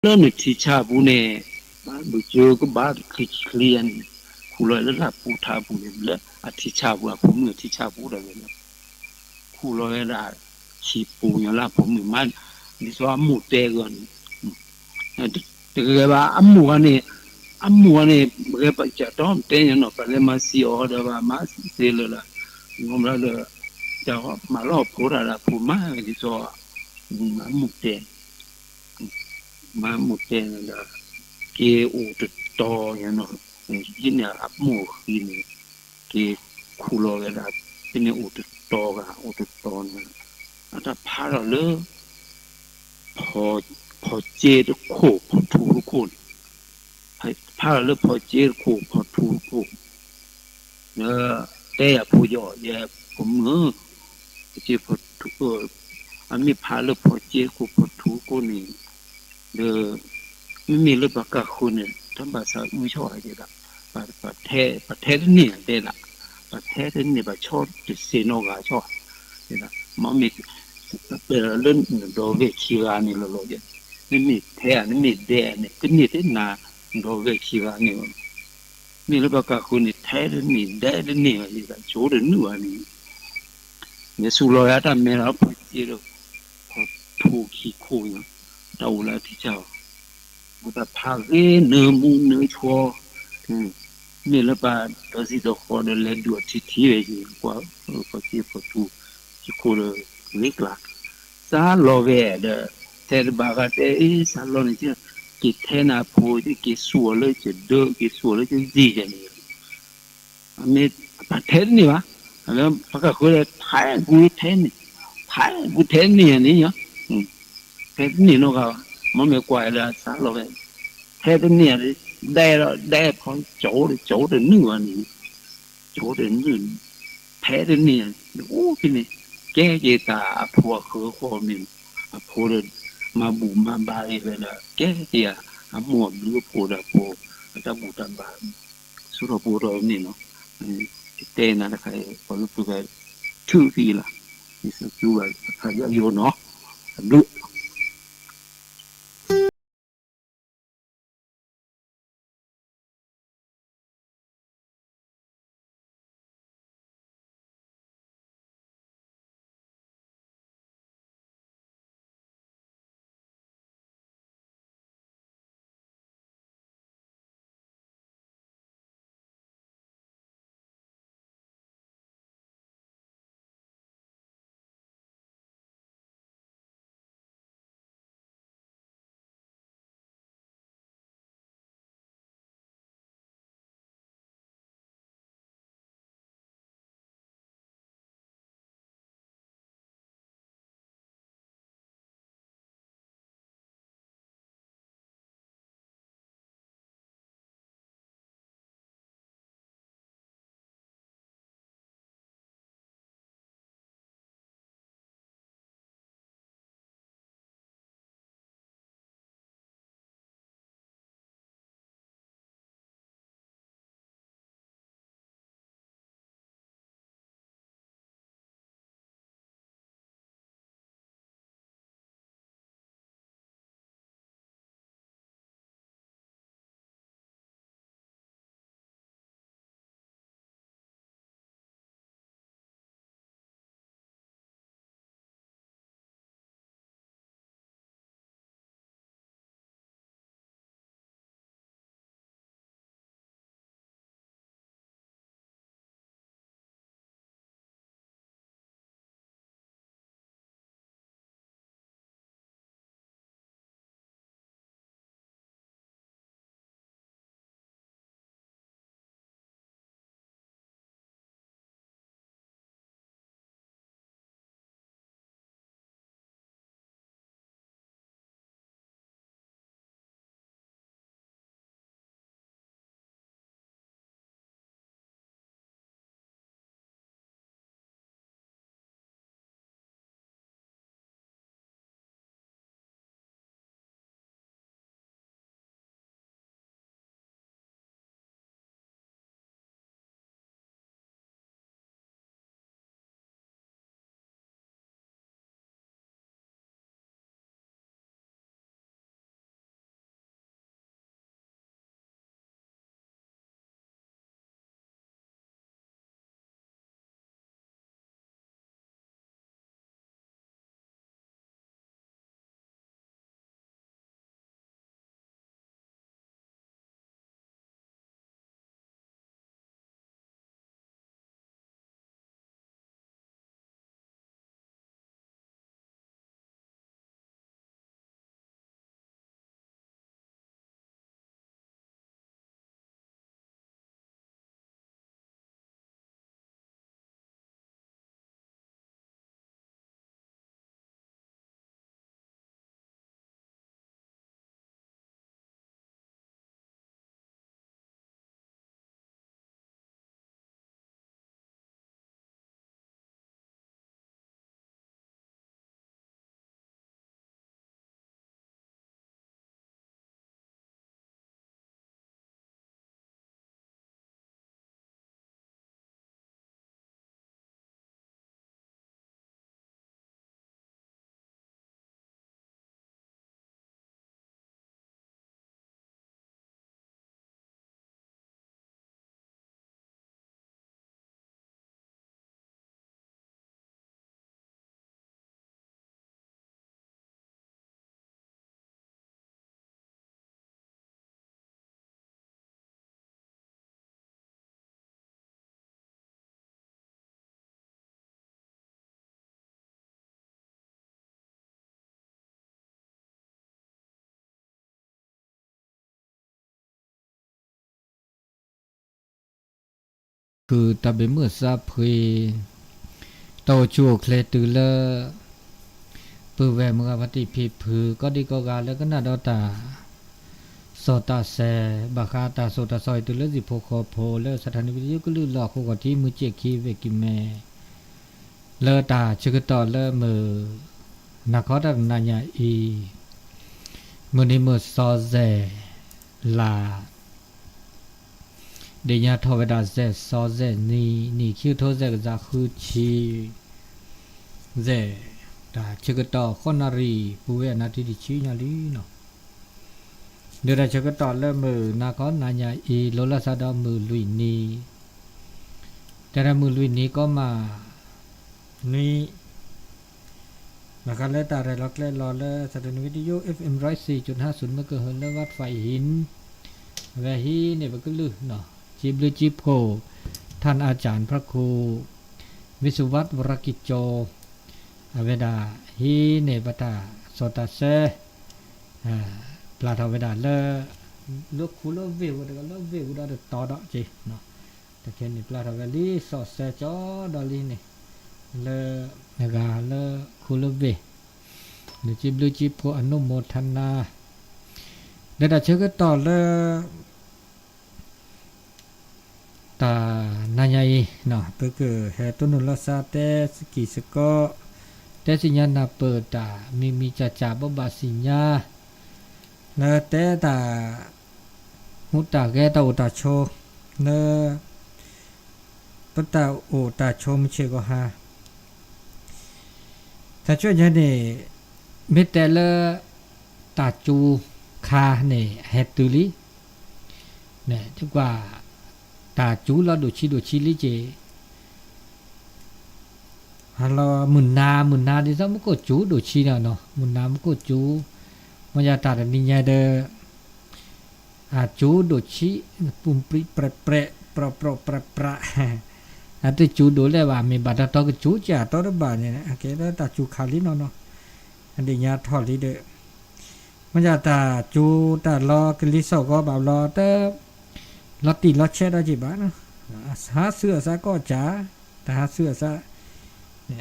လၢနထံဆၣ်ပူၤန့ၣ်, ဘၣ်ဘုကၠိကဘၣ်ချံချံန့ၣ်, ခူၣ်လီၤလၢလၢ်ပူၤထးပူၤန့ၣ် လၢအထံဆၣ်ပူၤ အဖိမုၣ်အထံဆၣ်ပူၤဒီးဝဲန့ၣ်, ခူၣ်လီၤဝဲဒၣ် ဆံးပူၤညီလၢအဖိမုၣ်မး, ဒ်သိးအမိၢ်တဲဂီၤန့ၣ်, တဂဲၤဘၣ်အမိၢ်ဂၤန့ၣ်, အမိၢ်ဂၤန့ၣ် ပဂဲၤပကးတီၢ်တဲညီနီၤ ပလဲၤမၤစံးအီၤဒီးဘၣ်မၤစံးလၢ်လၢ်, နီၢ်ဘျီဒီး, တၢ်မၤလီၢ်ဖိတၢ်ဒီးဖိမးဒ်သိး, အမိၢ်တဲ မၤမိၢ်တဲန့ၣ်ဒီး, က့ၤအိၣ်တတီၤန့ၣ်, ဟံးန့ၢ်အမိၢ်ဃံန့ၣ်, က့ၤခူၣ်လီၤဝဲဒၣ်, ဖဲန့ၣ်အိၣ်တတီၤဂၤ အိၣ်တတီၤန့ၣ်, အတၢ်ဖးထီၣ်လၢ ဖီၣ်စ့တခိၣ်ဖီၣ်ထူတခိၣ်န့ၣ်, ဖးထီၣ်လၢဖီၣ်စ့တခိၣ်ဖီၣ်ထူတခိၣ်, ဒီးတဲယၤဖိယီၤ ယဖိမုၣ်ဧၢ, ဖီၣ်စ့ဖီၣ်ထူ, အမ့ၢ်ဖးလၢဖီၣ်စ့တခိၣ်ဖီၣ်ထူတခိၣ်န့ၣ်, ဒီး, မ့မ့ၢ်လၢပှၤကၢ်ဃုာ်န့ၣ် တၢ်ဘၣ်သးအုဆီၣ်ဧါဒၣ်, ပှၤထဲတန့ၢ်ဧါတဲဒၣ်, ပှၤထဲတန့ၢ် ပှၤဆီတစ့နီၢ်ဂၤဆီၣ်, တဲဒၣ်, မ့မ့ၢ်, ပလၢနဒီဂဲၤခံဂၤန့ၣ်လီၤလီၤ, နမ့ၢ်ထဲဧါ နမ့ၢ်ဒဲဧါန့ၣ် တန့ၢ်တနၤ, နဒီဂဲၤခံဂၤန့ၣ်လီၤ, မ့ၢ်လၢပှၤကၢ်ဃုာ်န့ၣ် ထဲတန့ၢ်ဒဲတန့ၢ်ဘၣ် ယဆိတနုာ်ဘၣ်န့ၣ်, ယဆူးလီၤဝဲတၢ်မဲလီၤ ဖီၣ်စ့ဒီး, ဖီၣ်ထူခံခိၣ်န့ၣ်, တၢ်အိၣ်လၢအထံဆၣ်အီၤ, ပတၢ်ဖးဂ့ၤနၢမူနၢဆှီ, မ့ၢ်လၢပှၤဒီစံၣ်ဒီဃီဒီးလဲၤဒုးအီၤထံထံဝဲယံၤ ကွၢ်, ဖီၣ်စ့ဖီၣ်ထူ, ခံခိၣ်ဒီး, ဂ့ၤကျါ, စးလီၤဝဲဒီး, ထဲတဘၣ်ဂၤတဲအ့ စးလီၤန့ၣ်, က့ၤထဲနၤဖိ က့ၤဆူၣ်အီၤလၢကဒၢ က့ၤဆူၣ်အီၤလၢကစံၣ်ယဲန့ၣ် အမ့ၢ်ပှၤထဲတန့ၢ်ဘၣ်, ပှၤကၢ်ဃုာ်ဒီး ထဲပူၤထဲန့ၣ်, ထဲပူၤထဲန့ၢ်န့ၣ်, ထဲတန့ၢ်နီတဂၤဘၣ်, မ့မ့ၢ်ကွၢ်ဒီးစးလီၤဝဲ, ထဲတန့ၢ်, ဒဲဒီးဒဲဖီ ကၠိတကၠိတနုာ်ဘၣ်န့ၣ်, ကၠိတနုာ်, ထဲတန့ၢ်, အိၣ်ဖဲန့ၣ်, ကဲက့ၤတၢ်အဖိအဃၢၤဃီမ့ၢ်, အဖိဒီး, မၤဘူၣ်မၤဘါအံၤဝဲဒီး ကဲက့ၤဧါ, အမိၢ်အဘျုးအဖှိၣ်ဒီးဖိ, အတၢ်ဘူၣ်တၢ်ဘါ ဆိထီၣ်ပှဲၤထီၣ်န့ၣ်လီၤ. ယတဲနၤတခါအံၤ ပှၤလၢပှဲၤဖဲ ထူၣ်ဖံလီၤ. ယစံးဘျုးဘၣ်တခါယီယိနီၤ, အဘျုး ကုၢ်တၢ်ဘၣ်မုာ်စၢ်ဖှံ, တၢ်အိၣ်ဆူၣ်အိၣ်ချ့တုၤလၢ ပုၢ်ဝဲၢ်မုၢ်ဂၤဖါတံၢ်ဖံဖု ကိးဒံကိးဂၤလၢကနၣ်ဒီးတၢ်စီတၢ်ဆှံ ဘၣ်ဃးတၢ်စိၣ်တၢ်ဆှံအံၤတုၤလၢဟံၣ်ဖိဃီဖိ လၢ ဆၣ်ထၣ်နံၣ်ဝံတယုၢ်ကလုၢ်လီၢ်အဃိ ဂီၤထံးမုၢ်ဆ့ၣ်ခံဝ့ၢ်ကံၤမဲ လၢတၢ်ဆၢကတီၢ်လၢမုၢ် နၤခီတၢ်တနၤညါအံၤ မုၢ်နံၤမုၢ်စီၤ ယဲၢ်လါ ဒ့ၣ်ညါထီၣ်ဝဲဒၣ် ယဲၢ်စီၤ ယဲၢ်နံၤ နံၣ်ခံကထိ ယဲၢ်ကယၤဃုဆံ ယဲၢ် တၢ်ဆၢကတီၢ်ဃိးနၣ်ရံၣ် ပူၤဝဲအနၣ်ရံၣ်တဆံညါလံနီၤ. ဒီးတၢ်ဆၢကတီၢ်လၢမုၢ်နၤခီနၤညါအံၤ လီၤလီၤဆးဒီးမုၢ်လွံၢ်နံၤ တဲဒၣ်မုၢ်လွံၢ်နံၤကီမး နွံ ဘၣ်ဃးလၢတၢ်ရဲၣ်လီၤကျဲၤလီၤလၢ ဆၣ်ထၣ်နံၣ်ဝံတယုၢ် FM ร้อยสี่จุดห้าศูนย์ เมกะเฮิรตซ์ လၢ วัดไผ่หิน အဝဲဟံးန့ၢ်ပကလုၢ်နီၤ စံးဘျုးစံးဖှိၣ် ထၢၣ်အၣ်စၣ် พระครู วิศวัฒน์ วรกิจโจ အဝဲဒၣ်ဟံးန့ၢ်ပတၢ်စီတၢ်ဆှံ ပျၢ်ထီၣ်ဝဲဒၣ်လၢ လၢခူလၢဝ့ၢ်ဝဲတဂၤ လၢဝ့ၢ်ဝဲဒီးတတီၤဒီးက့ၤ တခဲန့ၣ်ပျၢ်ထီၣ်ဝဲလံ စီၤစဲကၠီဒီးလံန့ၣ် လၢ နဂၤလၢခူလၢဝ့ၢ် နစံးဘျုးစံးဖှိၣ် အနုโมทนา ဒီးတၢ်ဆၢကတီၢ်လၢ တၢ်နၤညါအံၤ ပကဟဲတိၢ်နီၣ်လီၤစၢ်တဲစကံၢ်စကီး တဲသ့ၣ်ညါနၢ်ပၢၢ်တၢ်မံၤမံၤကၢ်ကၢ် ဘိးဘၣ်သ့ၣ်ညါ လၢတဲတၢ် ဟူးတၢ်ဂဲၤတၢ်အိၣ်တၢ်ဆိး လၢ ပတၢ်အိၣ်တၢ်ဆိးမုၢ်ဆ့ၣ်ဂီၤဟါ တၢ်ဆူညါန့ၣ် မ့ၢ်တဲလၢ တၢ်စူၤခါန့ၣ် အဟဲတုၤလံ ကွၢ် တၢ်စူၤလီၤဒိၣ်ဆံးဒိၣ်ဆံးလံက့ၤ ဟါလီၤမုၢ်နၤ မုၢ်နၤဒ်သိးမူခိၣ်စူၤဒိၣ်ဆံးန့ၣ်နီၤ မုၢ်နၤမူခိၣ်စူၤ မ့ၢ်ယတၢ်တနံၤညါဒီး အစူၤဒိၣ်ဆံး ပူၤပြံပြဲးပြဲး ပြးပြးပြးပြး အတစူၤဒိၣ်လဲၣ်ဘၣ် မ့ၢ်ဘၣ်တၢ်တီကစူၤကၢ်တီတဘၣ်န့ၣ် အကဲလၢတၢ်စူၤခါလံနီၤနီၤ အဒ့ၣ်ညါထီၣ်လံဒီး မ့ၢ်ယတၢ်စူၤတၢ်လီၤကလံၤစိးကီးဘၣ်ဘျီတၢ် လီၤတံၢ်လီၤဆဲးဒီးက့ၤဘၣ်နီၤ ဟးဆူအစးကီၢ်ကၢ် တၢ်ဟးဆူအစး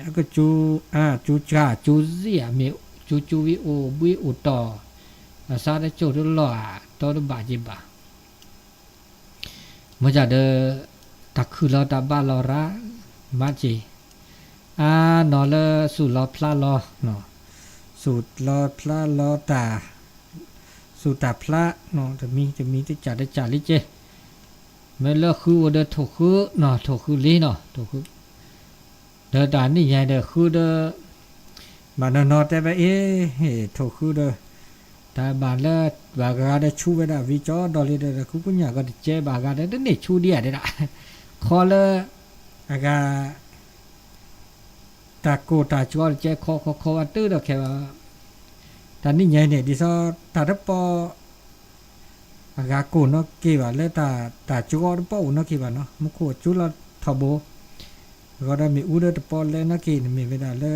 အကစူၤ အစူၤကၢ်စူၤစံၣ်ဧါ မ့ၢ်စူၤစူၤဝံၤအိၣ်ဘှံးအိၣ်တီၢ် အစးတကၠိၢ်တလီၢ်ဧါ တီတဘၣ်က့ၤဘၣ် မ့ၢ်ယၤဒီး တၢ်ခုၣ်လီၤတၢ်ဘါလီၤရၣ် မၤက့ၤ အါနီၤလၢစူၤလီၤဖျါလီၤ စူၤလီၤဖျါလီၤတၢ် စူၤတၢ်ဖျါ တမံၤတမံၤတကၢ်တကၢ်လံက့ၤ မ့ၢ်လၢဃုအိၣ်ဒီးထိၣ်ဃုနီၤ ထိၣ်ဃုလံနီၤ ထိၣ်ဃု ဒီးတၢ်နံၣ်ညါဒီးဃုဒီး ဘၣ်နီၤနီၤတဲဝဲအ့ၣ် ထိၣ်ဃုဒီး တၢ်ဘၣ်လၢ ဘၣ်ဂၤဒီးဆူဝဲဒၣ်ဝံၤကၠီဒီးလံဒီး တၢ်ဃုကညၣ်ကီတကဲဘၣ်ဂၤဒီး တန့ၢ်ဆူဒံးဧါဒဲဒၣ် ခီလၢ အဂၤ တၢ်ကိၢ်တၢ်ကၠီတကဲခီခီခီဝဲတုၤဒီးခဲဘၣ် တၢ်နံၣ်ညါန့ၣ် ဒ်သိးတၢ်တပီၢ် အဂၤကိၢ်နီၢ်က့ၤဘၣ်လၢတၢ် တၢ်ကၠီတပီၢ်အိၣ်နီၢ်က့ၤဘၣ်နီၤ မူခိၣ်ကၠူလီၤထီဘိ အဂီၢ်ဒီးမ့ၣ်အူဒီးတပီၢ်လဲနီၢ်က့ၤန့ၣ်မ့ၢ်ဝဲဒၣ်လၢ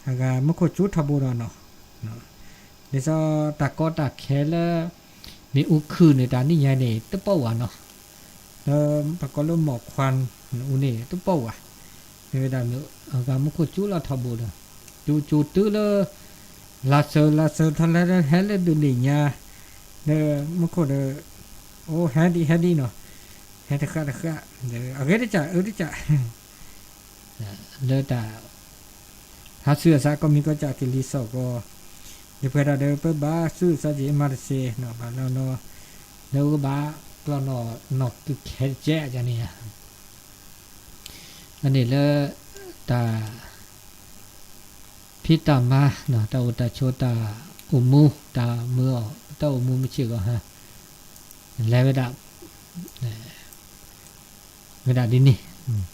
အဂၤမူခိၣ်ကၠူထီဘိဒီးနီၤ ဒ်သိးတၢ်ကီတၢ်ခဲလၢ မ့ၣ်အူခုၣ်န့ၣ် တၢ်နံၣ်ညါန့ၣ် တပီၢ်ဝဲနီၤ လၢပကိးလၢမီၢ်ခွါအူန့ၣ် တပီၢ်ဝဲ မ့ၢ်ဝဲဒၣ် အဂၤမူခိၣ်ကၠူလီၤထီဘိဒီး ကၠူကၠူတုၤလၢ လါစၢၤလါစၢၤထီၣ်လဲဟဲလၢဒုးနံၣ်ညါ ဒီးမူခိၣ်ဒီး အိၣ်ဟဲဒံးဟဲဒံးနီၤ ဟဲတဃၣ်တဃၣ် အဂ့ၢ်တကၢ်အၢတကၢ် လၢတၢ် ဟးဆူအစးကီၢ်မံၤကီၢ်ကၠၢ်ကလံၤစိးကီး ယပှဲၤဒၣ်ဒီးပဘၣ်ဆူအစးက့ၤမၤတစ့နီၤ ဘၣ်လီၤနီၤ လၢအိၣ်ကဘၣ်ကျီၢ်နီၢ်နီၢ်ကခဲတကဲအန့ၣ် အန့ၣ်လၢ တၢ် ဖံးတၢ်မၤ တၢ်အိၣ်တၢ်ဆိးတၢ်အိၣ်မူ တၢ်မုာ်အီၣ် တၢ်အိၣ်မူမုၢ်ဆ့ၣ်ဂီၤဟါ လဲၤဝဲဒၣ် ဝဲဒၣ်ဒ်န့ၣ်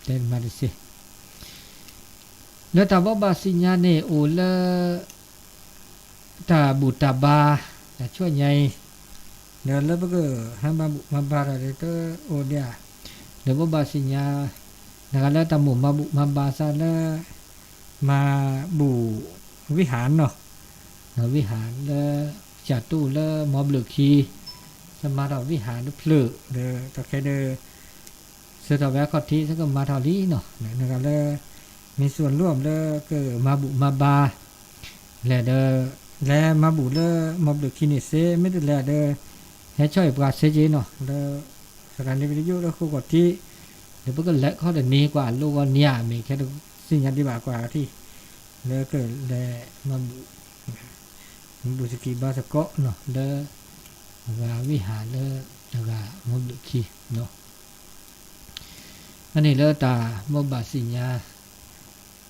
တဲမၤတစ့ လၢတၢ်ဘိးဘၣ်စံၣ်ညါန့ၣ်အိၣ်လၢ တၢ်ဘူၣ်တၢ်ဘါ တၢ်ဆူညါအံၤ ဒီးလၢပကဟဲမၤဘူၣ်မၤဘါတၢ်ဒီးတအိၣ်ဒံးဧါ ဒီးဘိးဘၣ်စံၣ်ညါ နဂၤလၢတၢ်မိၣ်မၤဘူၣ်မၤဘါသးလၢ မၤဘူၣ်ဝံဟၤနီၤ ဝံဟၤလၢ ကၠၢ်တူၢ်လၢမီဘျုးခံ သမါထီၣ်ဝံဟၤတဖျၢၣ် ဒီးတၢ်ခဲဒီး စ ဆှၢထီၣ်ဝဲအခီၣ်ထံး ဆၢကမၤထီၣ်လံနီၤ, နဂၤလၢ မ့ၢ်စိၤအလိၣ်လၢကမၤဘူၣ်မၤဘါ လဲၣ်ဒီး လဲၤမၤဘူၣ်လၢ မၤဘျုးခံန့ၣ်စ့ မ့ၢ်တလဲၤဒီး ဟဲဆီၣ်အံၤပှၤစ့က့နီၤ, လၢ သရၣ်န့ၣ် ပတယိၣ်လၢဃိကီၢ်ထံး ဒီးပကလဲၤခီၣ်တနံၤကွၢ်လိဂီၤန့ၣ်ဧါ မ့ၢ်ခဲတသ့ၣ်ညါဒံးဘၣ်ကွၢ်ထံၣ် လၢကလဲၤမၤဘူၣ် မၤဘူၣ်စကံးဘါသကိးနီၤ လၢ အဂၤဝံဟးလၢ အဂၤမၤဘျုးခံနီၤ, အန့ၣ်လၢတၢ်ဘိးဘၣ်သ့ၣ်ညါ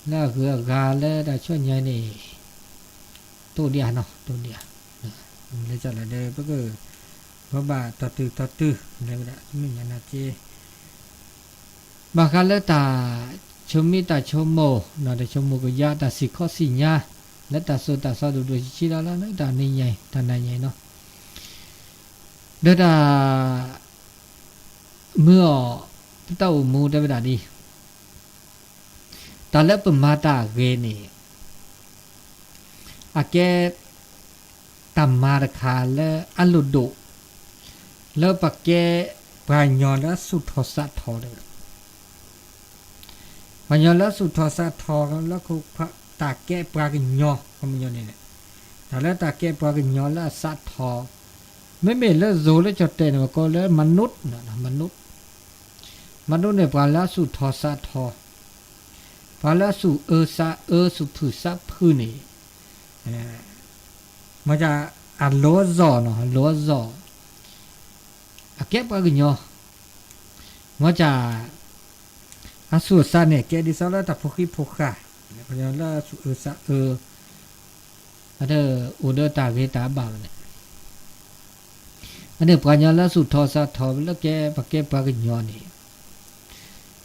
လၢအဂုၤအဂၤလၢတၢ်ဆီၣ်ညါန့ၣ် တိၢ်ဒံးဧါနီၤ တိၢ်ဒံးဧါ, လဲၤကလဲၤဒီး ပက ဘိးဘၣ်တီၤတုၤတီၤတုၤ လဲၤဝဲဒၣ် မုၢ်ညါနၤက့ ဘၣ်ဃးလၢတၢ်ဆိမိၣ်တၢ်ဆိကမိၣ်နီၤ တၢ်ဆိကမိၣ်ကယါ တၢ်စံၣ်ခီၣ်စံၣ်ညါ လၢတၢ်စိၤတၢ်စီဒိၣ်ဒိၣ်ဆံးဆံးလီၤလီၤ တၢ်နံၤညါ တၢ်နၤညါနီၤ, ဒီးတၢ် မုၢ်အီၣ် ပတၢ်အိၣ်မူတဲဝဲဒၣ်ဒ် တၢ်လၢပမၤတၢ်အဂ့ၤန့ၣ် အကဲ တၢ်မၤတခါလၢအလိၣ်ဒိၣ် လၢပကဲပှၤကညီလၢအသူၣ်ထီၣ်သးထီၣ်တဲဝဲဒၣ် ပှၤကညီလၢအသူၣ်ထီၣ်သးထီၣ်လၢ တၢ်ကဲပှၤကညီ ခီပညီန့ၣ် တၢ်လၢတၢ်ကဲပှၤကညီလၢအသးထီၣ်, မ့မ့ၢ်လၢ ဇိၤလၢကၠီၣ်တဲာ်န့ၣ် ပကိးလၢ မနုတ် မနုတ်, မနုတ်န့ၣ် ပှၤလၢအသူၣ်ထီၣ်သးထီၣ်, ပှၤလၢအသူၣ်အၢသးအၢ သူၣ်ဖုၣ်သးဖုၣ်န့ၣ် မ့ၢ်ကၢ်အလိၤအဇီၣ်နီၤ အလိၤအဇီၣ် အကဲပှၤကညီ, မ့ၢ်ကၢ် အသူၣ်အသးန့ၣ် ကဲဒ်သိးလၢတၢ်ဖိဃံဖိဃာ်, ပှၤကညီလၢအသူၣ်အၢသးအၢ, အတအိၣ်ဒီးတၢ်ဂ့ၤတၢ်ဘၣ်ဘၣ်န့ၣ်, အန့ၣ်ပှၤကညီလၢအသူၣ်ထီၣ်သးထီၣ်လၢကဲ ပကဲပှၤကညီန့ၣ်,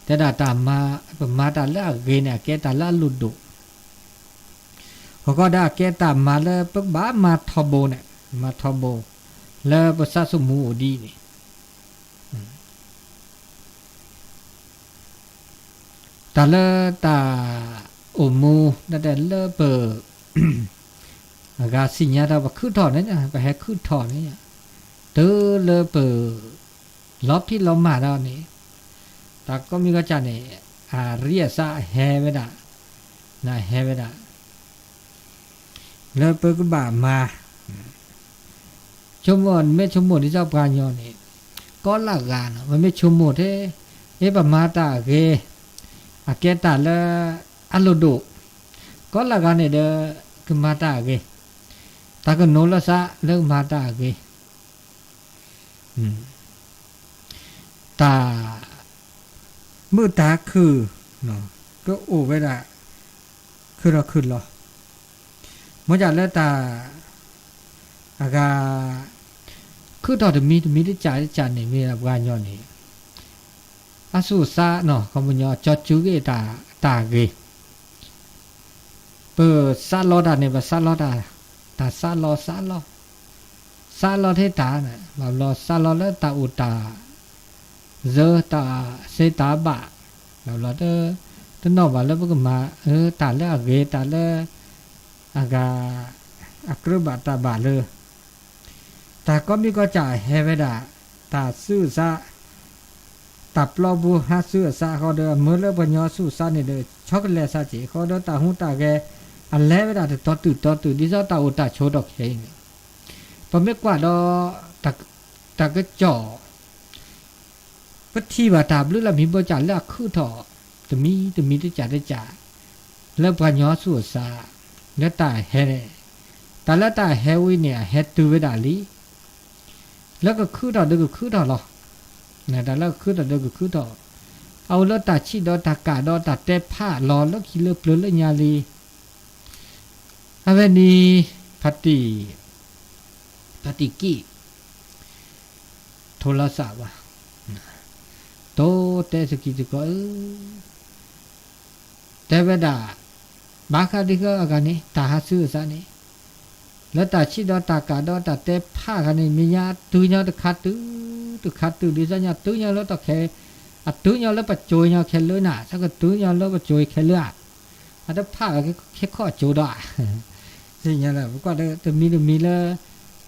တဲဒၣ်တၢ်မၤ ပမၤတၢ်လၢအဂ့ၤန့ၣ် အကဲတၢ်လၢအလိၣ်ဒိၣ် ဃီဃီဒီးအကဲတၢ်မၤလၢပကဘၣ်မၤထီဘိန့ၣ်, မၤထီဘိ လၢပသးသမူအိၣ်ဒ်အံၤန့ၣ်, တၢ်လၢတၢ်အိၣ်မူ တၢ်တဲလၢပ အဂၤသ့ၣ်ညါဒီးပခုၣ်ထီၣ်န့ၣ် ပဟဲခုၣ်ထီၣ်န့ၣ်, တုၤလၢပ လီၤဖံးလီၤမၤဒီးန့ၣ်, တၢ်ကိးမံၤကိးကၢ်န့ၣ် အရံအသးအဟဲဝဲဒၣ်, နဟဲဝဲဒၣ် လၢပကဘၣ်မၤ, ဆိကမိၣ် မ့ၢ်ဆိကမိၣ်ဒ်သိးပှၤကညီန့ၣ်, ကီလၢဂၤနီၤ ပမ့ၢ်ဆိကမိၣ်ထဲ, အ့ ပမၤတၢ်အဂ့ၤ, အကဲတၢ်လၢအလိၣ်ဒိၣ်, ကီလၢဂၤန့ၣ်ဒီး ကမၤတၢ်အဂ့ၤ, တၢ်ကနိးလၢသးလၢကမၤတၢ်အဂ့ၤ တၢ် မုာ်တၢ်ခုၣ် ကအိၣ်ဝဲဒၣ် ခုၣ်ထီၣ်ခုၣ်လီၤ, မ့ၢ်ကၢ်လၢတၢ် အဂၤ ခုၣ်ထီၣ်တမံၤတမံၤတကၢ်တကၢ်န့ၣ် မ့ၢ်ပှၤကညီန့ၣ် အသူၣ်အသးနီၤ ခီပညီ ကၠီစုက့ၤတၢ်ဂ့ၤ ပသးလီတၢ်န့ၣ် ပသးလီတၢ်, တၢ်သးလီသးလီ, သးလီထဲတၢ်န့ၣ် ဘၣ်ဘျီသးလီလၢတၢ်အိၣ်တၢ် စၢၤ တၢ်သ့တၢ်ဘၣ်, ဘၣ်ဘျီ တနီၣ်ဘၣ်လၢပကမၤ တၢ်လၢအဂ့ၤ တၢ်လၢ အဂၤ အကြၢးဘၣ်တၢ်ဘၣ်လၢ တၢ်ကိးမံၤကိးကၢ်ဟဲဝဲဒၣ် တၢ်သူၣ်အသး, တၢ်ပျီပူၤဟးသူၣ်အသးဃီဒီး မၢလၢပှၤကညီသူၣ်အသးန့ၣ်ဒီး ဆီကလဲၤသးက့ၤဃီဒီး တၢ်ဟူးတၢ်ဂဲၤ အလဲၤဝဲဒၣ်တတီၤတုၤတီၤတုၤ ဒ်သိးတၢ်အိၣ်တၢ်ဆိးထီၣ်ခဲအံၤန့ၣ်, ပမ့ၢ်ကွၢ်ဒီး တၢ်ကစီၣ် ပထံၣ်ဘၣ်တၢ်ဘျုးလၢမံၤဘၢကၢ်လၢအခုၣ်ထီၣ် တမံၤတမံၤတကၢ်တကၢ် လၢပှၤကညီသူၣ်အသး လၢတၢ်ဟဲ, တၢ်လၢတၢ်ဟဲဝံၤန့ၣ် အဟဲတုၤဝဲဒၣ်လံ လၢကခုၣ်ထီၣ်ဒီးကခုၣ်ထီၣ်လီၤ. တၢ်လၢကခုၣ်ထီၣ်ဒီးကခုၣ်ထီၣ်, အအိၣ်လၢတၢ်ဆံးဒီးတၢ်ကၣ်ဒီးတၢ်တဲဖးလီၤလၢခံလၢပျၢၤလၢညါလံ. အဝဲန့ၣ် ဖါတံၢ်, ဖါတံၢ်ကံၣ် ထိလီၤသးဝဲ, တိတဲသကံသကီဧၢ, တဲဝဲဒၣ်, ဘၣ်ဃးဒ်အဂၤန့ၣ် တၢ်ဟးသူၣ်အသးန့ၣ်, လၢတၢ်ဆံးဒီးတၢ်ကၣ်ဒီးတၢ်တဲဖးခါန့ၣ် မ့ၢ်ညါတုၤညီတခါတုၤ, တခါတုၤဒ်သိးညါတုၤညီလၢတၢ်ခဲ, အတုၤညီလၢပစိၤညီခဲလၢာ်နၤ, သကတုၤညီလၢပစိၤခဲလၢာ်ဧါ, အတဖးခဲခီၣ်အစိၤဒီးဧါ သ့ၣ်ညါလၢ ပကွၢ်တမံၤတမံၤလၢ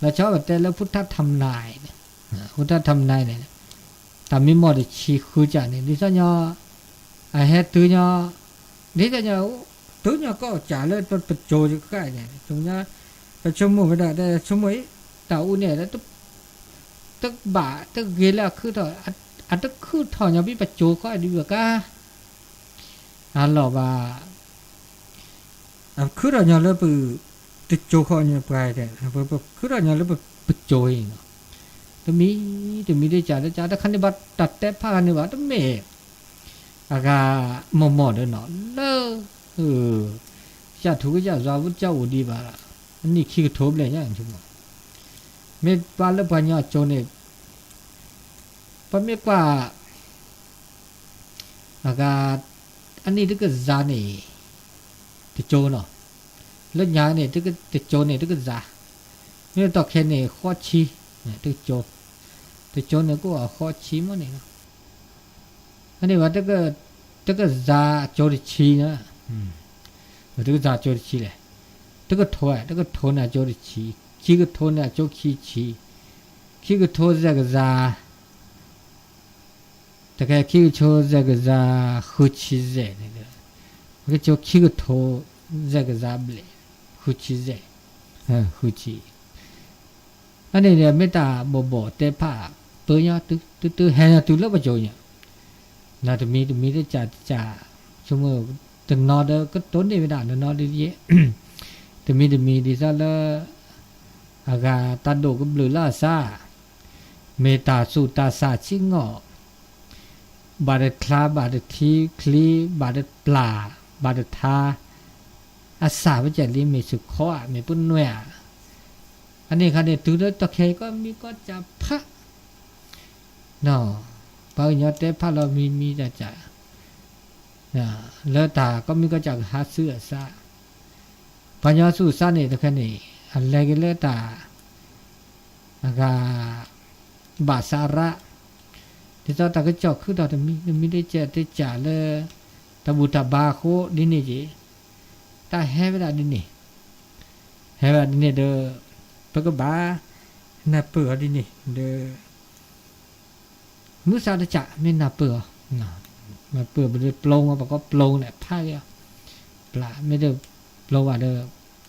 လီၤဆီပတဲလၢ ဖုထၣ်ထၣ်မနၤ, ဖုထၣ်ထၣ်မနၤန့ၣ်, တၢ်မံမီၢ်တဆံဃုစးန့ၣ် ဒ်သိးညီ အဟဲတုၤညီ ဒ်သိးညီ တုၤညီကီၢ်စးလၢပစိၤဃာ်န့ၣ် ပဆိကမိၣ်ဝဲဒၣ် ဆိကမိၣ်အံၤ တၢ်အူန့ၣ် တဘၣ်တဂ့ၤလၢအခုၣ်ထီၣ် အတခုၣ်ထီၣ်ညီဖဲပစိၤဃီဒ်ဘၣ်ကါ အလီၢ်ဘၣ် အခုၣ်ထီၣ်ညီလၢပ တစိၤဃီညီပှၤ ပခုၣ်ထီၣ်ညီလၢပစိၤအံၤနီၤ တမံၤ တမံၤတကးတကး တခါန့ၣ်ဘၣ်တၢ်တဲဖးခါန့ၣ်ဘၣ် တမ့ၢ် အဂၤမီၢ်မီၢ်ဒီးနီၤ လၢ ကစၢ်ထူကစၢ်ယွၤ ဝဲကစၢ်အိၣ်ဒံးဘၣ် အနံၣ်ခံကထိဘျဲၣ်ညါ မ့ၢ်ဘၣ်လၢပှၤကညီအစိၤန့ၣ် ပမ့ၢ်ကွၢ် အဂၤ အနံၣ်တကစၤန့ၣ် တစိၤနီၤ လၢညါန့ၣ် တစိၤန့ၣ်တကစၤ မ့ၢ်တီၢ်ခဲန့ၣ် ဃိးဆံ တစိၤ တစိၤန့ၣ် ကအိၣ်ဃိးဆံမ့ၢ်န့ၣ်လီၤ အန့ၣ်ဘၣ် တကစၤအစိၤတဆံ တကစၤအစိၤတဆံလဲၣ် တကထိ တကထိန့ၣ် အစိၤတဆံ ခံကထိန့ၣ် အစိၤခံဆံ ခံကထိစဲးကစၤ တကဲ ခံကထိစဲးကစၤ ဃုဆံစဲးန့ၣ်ဒီး ပကကၠိခံကထိစဲးကစၤဘျဲၣ် ဃုဆံစဲး ဃုဆံ အန့ၣ်ဒီး မ့ၢ်တၢ်ဘီၣ်ဘီၣ်တဲဖး ပၢညီ တုတုဟဲညီတုၤလၢပစိၤညါ နီတမံၤတမံၤတကးတကး ဆိကမိၣ် တနီၤဒီးကတိၤန့ၢ်ဝဲဒၣ်နီၢ်နီၢ်ဒ်ယဲ တမံၤတမံၤဒ်သိးလၢ အဂၤတၢ်ဒိၣ်ကဘျုးလၢအစၢ် မ့ၢ်တၢ်ဆူးတၢ်ဆါဆံးနီၣ် ဘၣ်တချါ ဘၣ်တထံချံ ဘၣ်တပျၢ် ဘၣ်တထါ အစၢ်ပကဲလံ မ့ၢ်ဆူၣ်ခီဧါ မ့ၢ်ပနွဲၣ်ဧါ အန့ၣ်ခါန့ၣ် တုၤလၢတီၢ်ခဲအံၤ ကီၢ်မံကီၢ်စၢ်ဖး ပှၤကညီတဲဖးလီၤမံမံတကး လၢတၢ်ကီၢ်မံကီၢ်စၢ်ကဟးဆူအစၢ် ပှၤကညီဆူအစၢ်န့ၣ် တခဲန့ၣ် အလဲၤက့ၤလၢတၢ် အဂၤ ဘၣ်စၢ်ရၣ် ဒ်သိးတၢ်ကစီၣ်ခုၣ်ထီၣ်တမံၤ တမံၤတကဲးတကးလၢ တၢ်ဘူၣ်တၢ်ဘါအဃိဒ်န့ၣ်က့ၤ တၢ်ဟဲဝဲဒၣ်ဒ်န့ၣ် ဟဲဝဲဒၣ်ဒ်န့ၣ်ဒီး ပကဘၣ် နၢ်ပၢၢ်အီၤဒ်န့ၣ်ဒီး မုၢ်ဆါတကး မ့ၢ်နၢ်ပၢၢ်အီၤ နၢ်ပၢၢ်ပဒီးပျိမ့ၢ် ပကီပျိန့ၣ် ဖးက့ၤအီၤ ပျၢ် မ့ၢ်တပျိဘၣ်ဒီး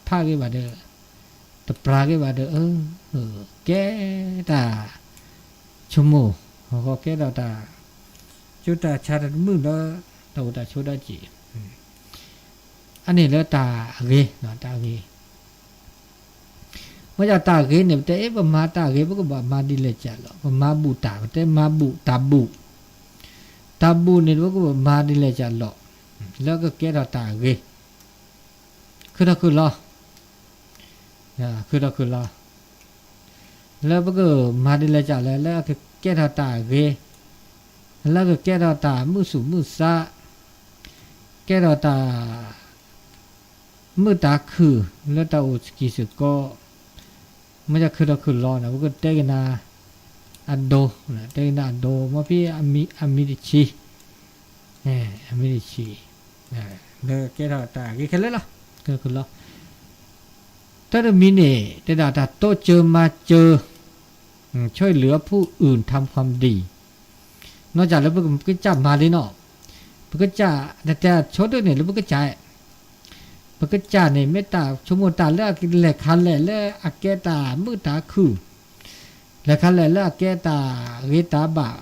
ဖးက့ၤဘၣ်ဒီး တပျၢ်က့ၤဘၣ်ဒီး အၢ ကဲတၢ် ဆိကမိၣ် ဟီၣ်ဃီကဲထီၣ်တၢ် ကၠိတၢ်ဆါတၢ်တမုာ်လၢ တၢ်အိၣ်တၢ်ဆိးဒီးက့ၤ အန့ၣ်လၢတၢ်ဂ့ၤ တၢ်ဂ့ၤ မ့ၢ်ဒ်တၢ်ဂ့ၤန့ၣ် ပတဲအ့ၣ် ပမၤတၢ်ဂ့ၤ ပကဘၣ်မၤဒ်လဲၣ်ကလီၤ ပမၤဘူၣ်တၢ် ပတဲမၤဘူၣ်တၢ်ဘူၣ် တၢ်ဘူၣ်န့ၣ် ပကဘၣ်မၤဒ်လဲၣ်ကလီၤ လၢကကဲထီၣ်တၢ်ဂ့ၤ ခုၣ်ထီၣ်ခုၣ်လီၤ ခုၣ်ထီၣ်ခုၣ်လီၤ လၢပကမၤဒ်လဲၣ်ကလီၤ လၢအကကဲထီၣ်တၢ်ဂ့ၤ လၢကကဲထီၣ်တၢ်မုာ်သူၣ်မုာ်သး ကဲထီၣ်တၢ် မုာ်တၢ်ခုၣ် လၢတၢ်အိၣ်စကံးစ့ၢ်ကီး မ့ၢ်ဒ်ခုၣ်ထီၣ်ခုၣ်လီၤန့ၣ် ပကတဲကနၤ အဒိ တဲကနၤအဒိ မ့ၢ်ဖဲ အမံၤတဆံ အမံၤတဆံ လၢကဲထီၣ်တၢ်ဂ့ၤခဲလၢာ်လီၤ ကလီၤ တၢ်တမံၤန့ၣ် တဲဒၣ်တၢ်တိစၢၤမၤစၢၤ ช่วยเหลือผู้อื่นทำความดี နီၢ်ကစၢ်လၢပကစၢ်မၤလံနီၤ ပကစၢ် တတဲဆိတၢ်န့ၣ် လၢပကစၢ် ပကစၢ်န့ၣ် မ့ၢ်တၢ်ဆိကမိၣ်တၢ်လၢအလဲၤခါလဲၣ်လၢအကဲတၢ်မုာ်တၢ်ခုၣ် လဲၤခါလဲၣ်လၢအကဲတၢ်ဂ့ၤတၢ်ဘၣ်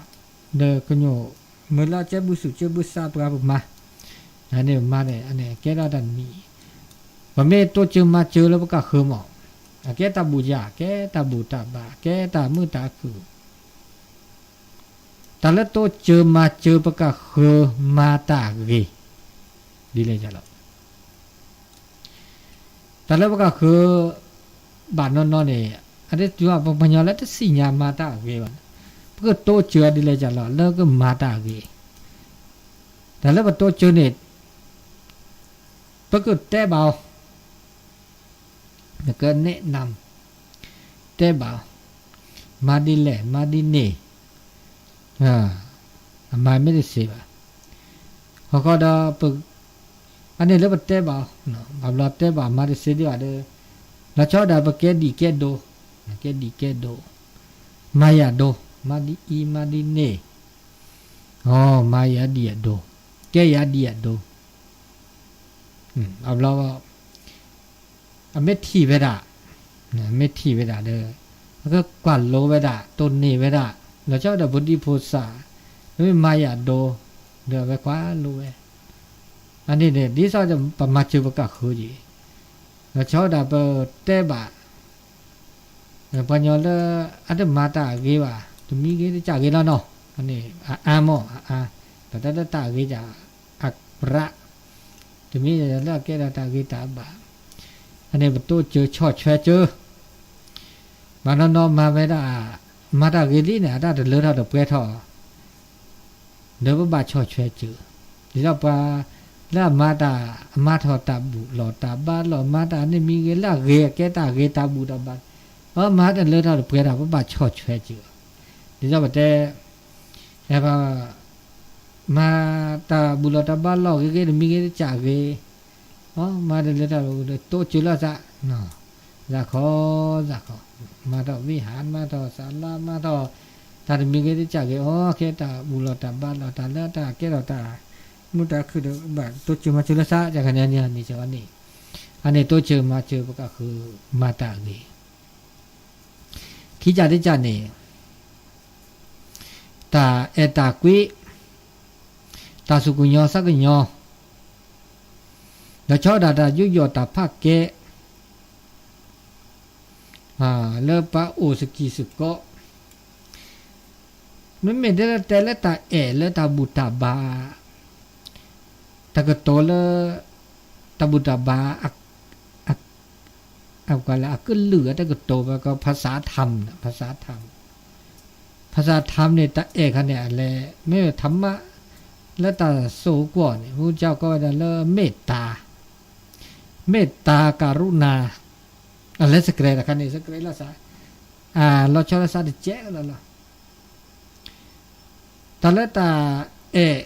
ဒီးကညိၣ် မ့ၢ်လၢအကဲဘူၣ်သူၣ်ကဲဘူၣ်သးပှၤပမၤ န့ၣ်မၤန့ၣ် ကဲထီၣ်တၢ်တမံၤ ပမ့ၢ်တိစၢၤမၤစၢၤလၢပကဃၢၤမး အကဲတၢ်ဘူၣ်ယၢ် ကဲတၢ်ဘူၣ်တၢ်ဘါ ကဲတၢ်မုာ်တၢ်ခုၣ် တၢ်လၢတိစၢၤမၤစၢၤပကဃၢၤမၤတၢ်ဂ့ၤ ဒ်လဲၣ်ကလီၤ တၢ်လၢပကဃၢၤ ဘၣ်နီၢ်နီၢ်န့ၣ် အဒ်တုၤပှၤကညီလၢတသ့ၣ်ညါမၤတၢ်ဂ့ၤဘၣ်န့ၣ် ပကတိစၢၤဒ်လဲၣ်ကလီၤ လၢကမၤတၢ်ဂ့ၤ တၢ်လၢပတိစၢၤန့ၣ် ပကတဲဘၣ်အီၤ နကနဲၣ်နမ် တဲဘၣ်အီၤ မၤဒ်လဲၣ် မၤဒ်န့ၣ် အမၤမ့ၢ်တသ့ဘၣ် ဟီၣ်ဃီဒီး အန့ၣ်လၢပတဲဘၣ်အီၤ ဘၣ်ဘျီတဲဘၣ်မၤတသ့ဒံးဘၣ်ဒီး လီၤဆီဒၣ်ပကဲဒံးကဲဒိ ကဲဒံးကဲဒိ မၤယၤဒိ မၤဒ်အံၤ မၤဒ်န့ၣ် အိ မၤယၤဒ်အဒိ, ကဲယၤဒ်အဒိ, အဘျီ အမ့ၢ်ထံၣ်ဝဲဒၣ်, မ့ၢ်ထံၣ်ဝဲဒၣ်ဒီး အကကွၢ်လိဝဲဒၣ် တိၢ်န့ၢ်ဝဲဒၣ်, လီၤဆီဒီးဖိဒံဖိသၣ်, မ့ၢ်မၤယၤဒိ, ဒီးအဝဲကွၢ်လိဝဲ, အန့ၣ်န့ၣ် ဒ်သိးပမၤစၢၤပကဃုယံၤ, လီၤဆီဒၣ်ပတဲဘၣ် ပှၤကညီလၢအတမၤတၢ်အဂ့ၤဘၣ် တမံၤဂ့ၤတကးဂ့ၤလီၤနီၤ, အန့ၣ်အအါမး အအါ, ပတၢ်လၢတၢ်အဂ့ၤတၢ်အပြး, တမံၤလၢအကဲထီၣ်တၢ်ဂ့ၤတၢ်ဘၣ်, အန့ၣ်ပတိစၢၤဆီၣ်ထွဲစၢၤ, ဘၣ်နီၤနီၤမၤဝဲဒၣ်, မၤတၢ်ဂ့ၤလံန့ၣ် အတၢ်တလၢထီၣ်တပှဲၤထီၣ် ဒီးပဘၣ်ဆီၣ်ထွဲစၢၤ, ဒ်သိးပှၤလၢအမၤတၢ် အမၤထီၣ်တၢ်ဘူၣ်လီၢ်တၢ်ဘါလီၢ် မၤတၢ်န့ၣ်မံၤဂ့ၤလၢအဂ့ၤ အကဲတၢ်ဂ့ၤတၢ်ဘူၣ်တၢ်ဘါ, အမၤတလၢထီၣ်တပှဲၤထီၣ် ပဘၣ်ဆီၣ်ထွဲစၢၤ, ဒ်သိးပတဲ မၤတၢ်ဘူၣ်လီၢ်တၢ်ဘါလီၢ်ဂ့ၤဂ့ၤ တမံၤဂ့ၤတကးဂ့ၤ, မၤတလၢထီၣ် တိစၢၤလီၤသး, သးခီ, သးခီ, မၤထီၣ်ဝံဟး မၤထီၣ်စးလါ မၤထီၣ်တၢ်တမံၤဂ့ၤတကးဂ့ၤ, အကဲတၢ်ဘူၣ်လီၢ်တၢ်ဘါလီၢ် တၢ်လၢတၢ်ကဲထီၣ်တၢ်မုာ်တၢ်ခုၣ်ဒီး ဘၣ်တိစၢၤမၤစၢၤလီၤသး, ကန့ၣ်န့ၣ်, အန့ၣ်တိစၢၤမၤစၢၤပကဃုမၤတၢ်အဂ့ၤ ခံကးတကးန့ၣ်, တၢ်အဲၣ်တၢ်ကွံ, တၢ်သူၣ်ကညီၤသးကညီၤ, ဒီးဆီဒၣ်တၢ်ယူးယီၣ်တၢ်ဖးကဲ, လၢပှၤအိၣ်စကံၢ်စကီး, မ့မ့ၢ်တဲလၢ တဲလၢတၢ်အဲၣ်လၢတၢ်ဘူၣ်တၢ်ဘါ တၢ်ကတိၤလၢ တၢ်ဘူၣ်တၢ်ဘါ အကလုာ်အတၢ်ကတိၤဝဲကီး ภาษาธรรม ภาษาธรรม ภาษาธรรม န့ၣ် တၢ်အဲၣ်ခါန့ၣ် အလဲၤ မ့ၢ်ထးမး လၢတၢ်စိၢ်ကီၢ်န့ၣ် မူကၠီကီဝဲဒၣ်လၢ မ့ၢ်တၢ် မ့ၢ်တၢ်ကရုဏာ အလဲၤစကြဲတခါန့ၣ် စကြဲလီၤသး လီၤဆီလီၤသးတကဲလီၤလီၤ တၢ်လၢတၢ်အဲၣ်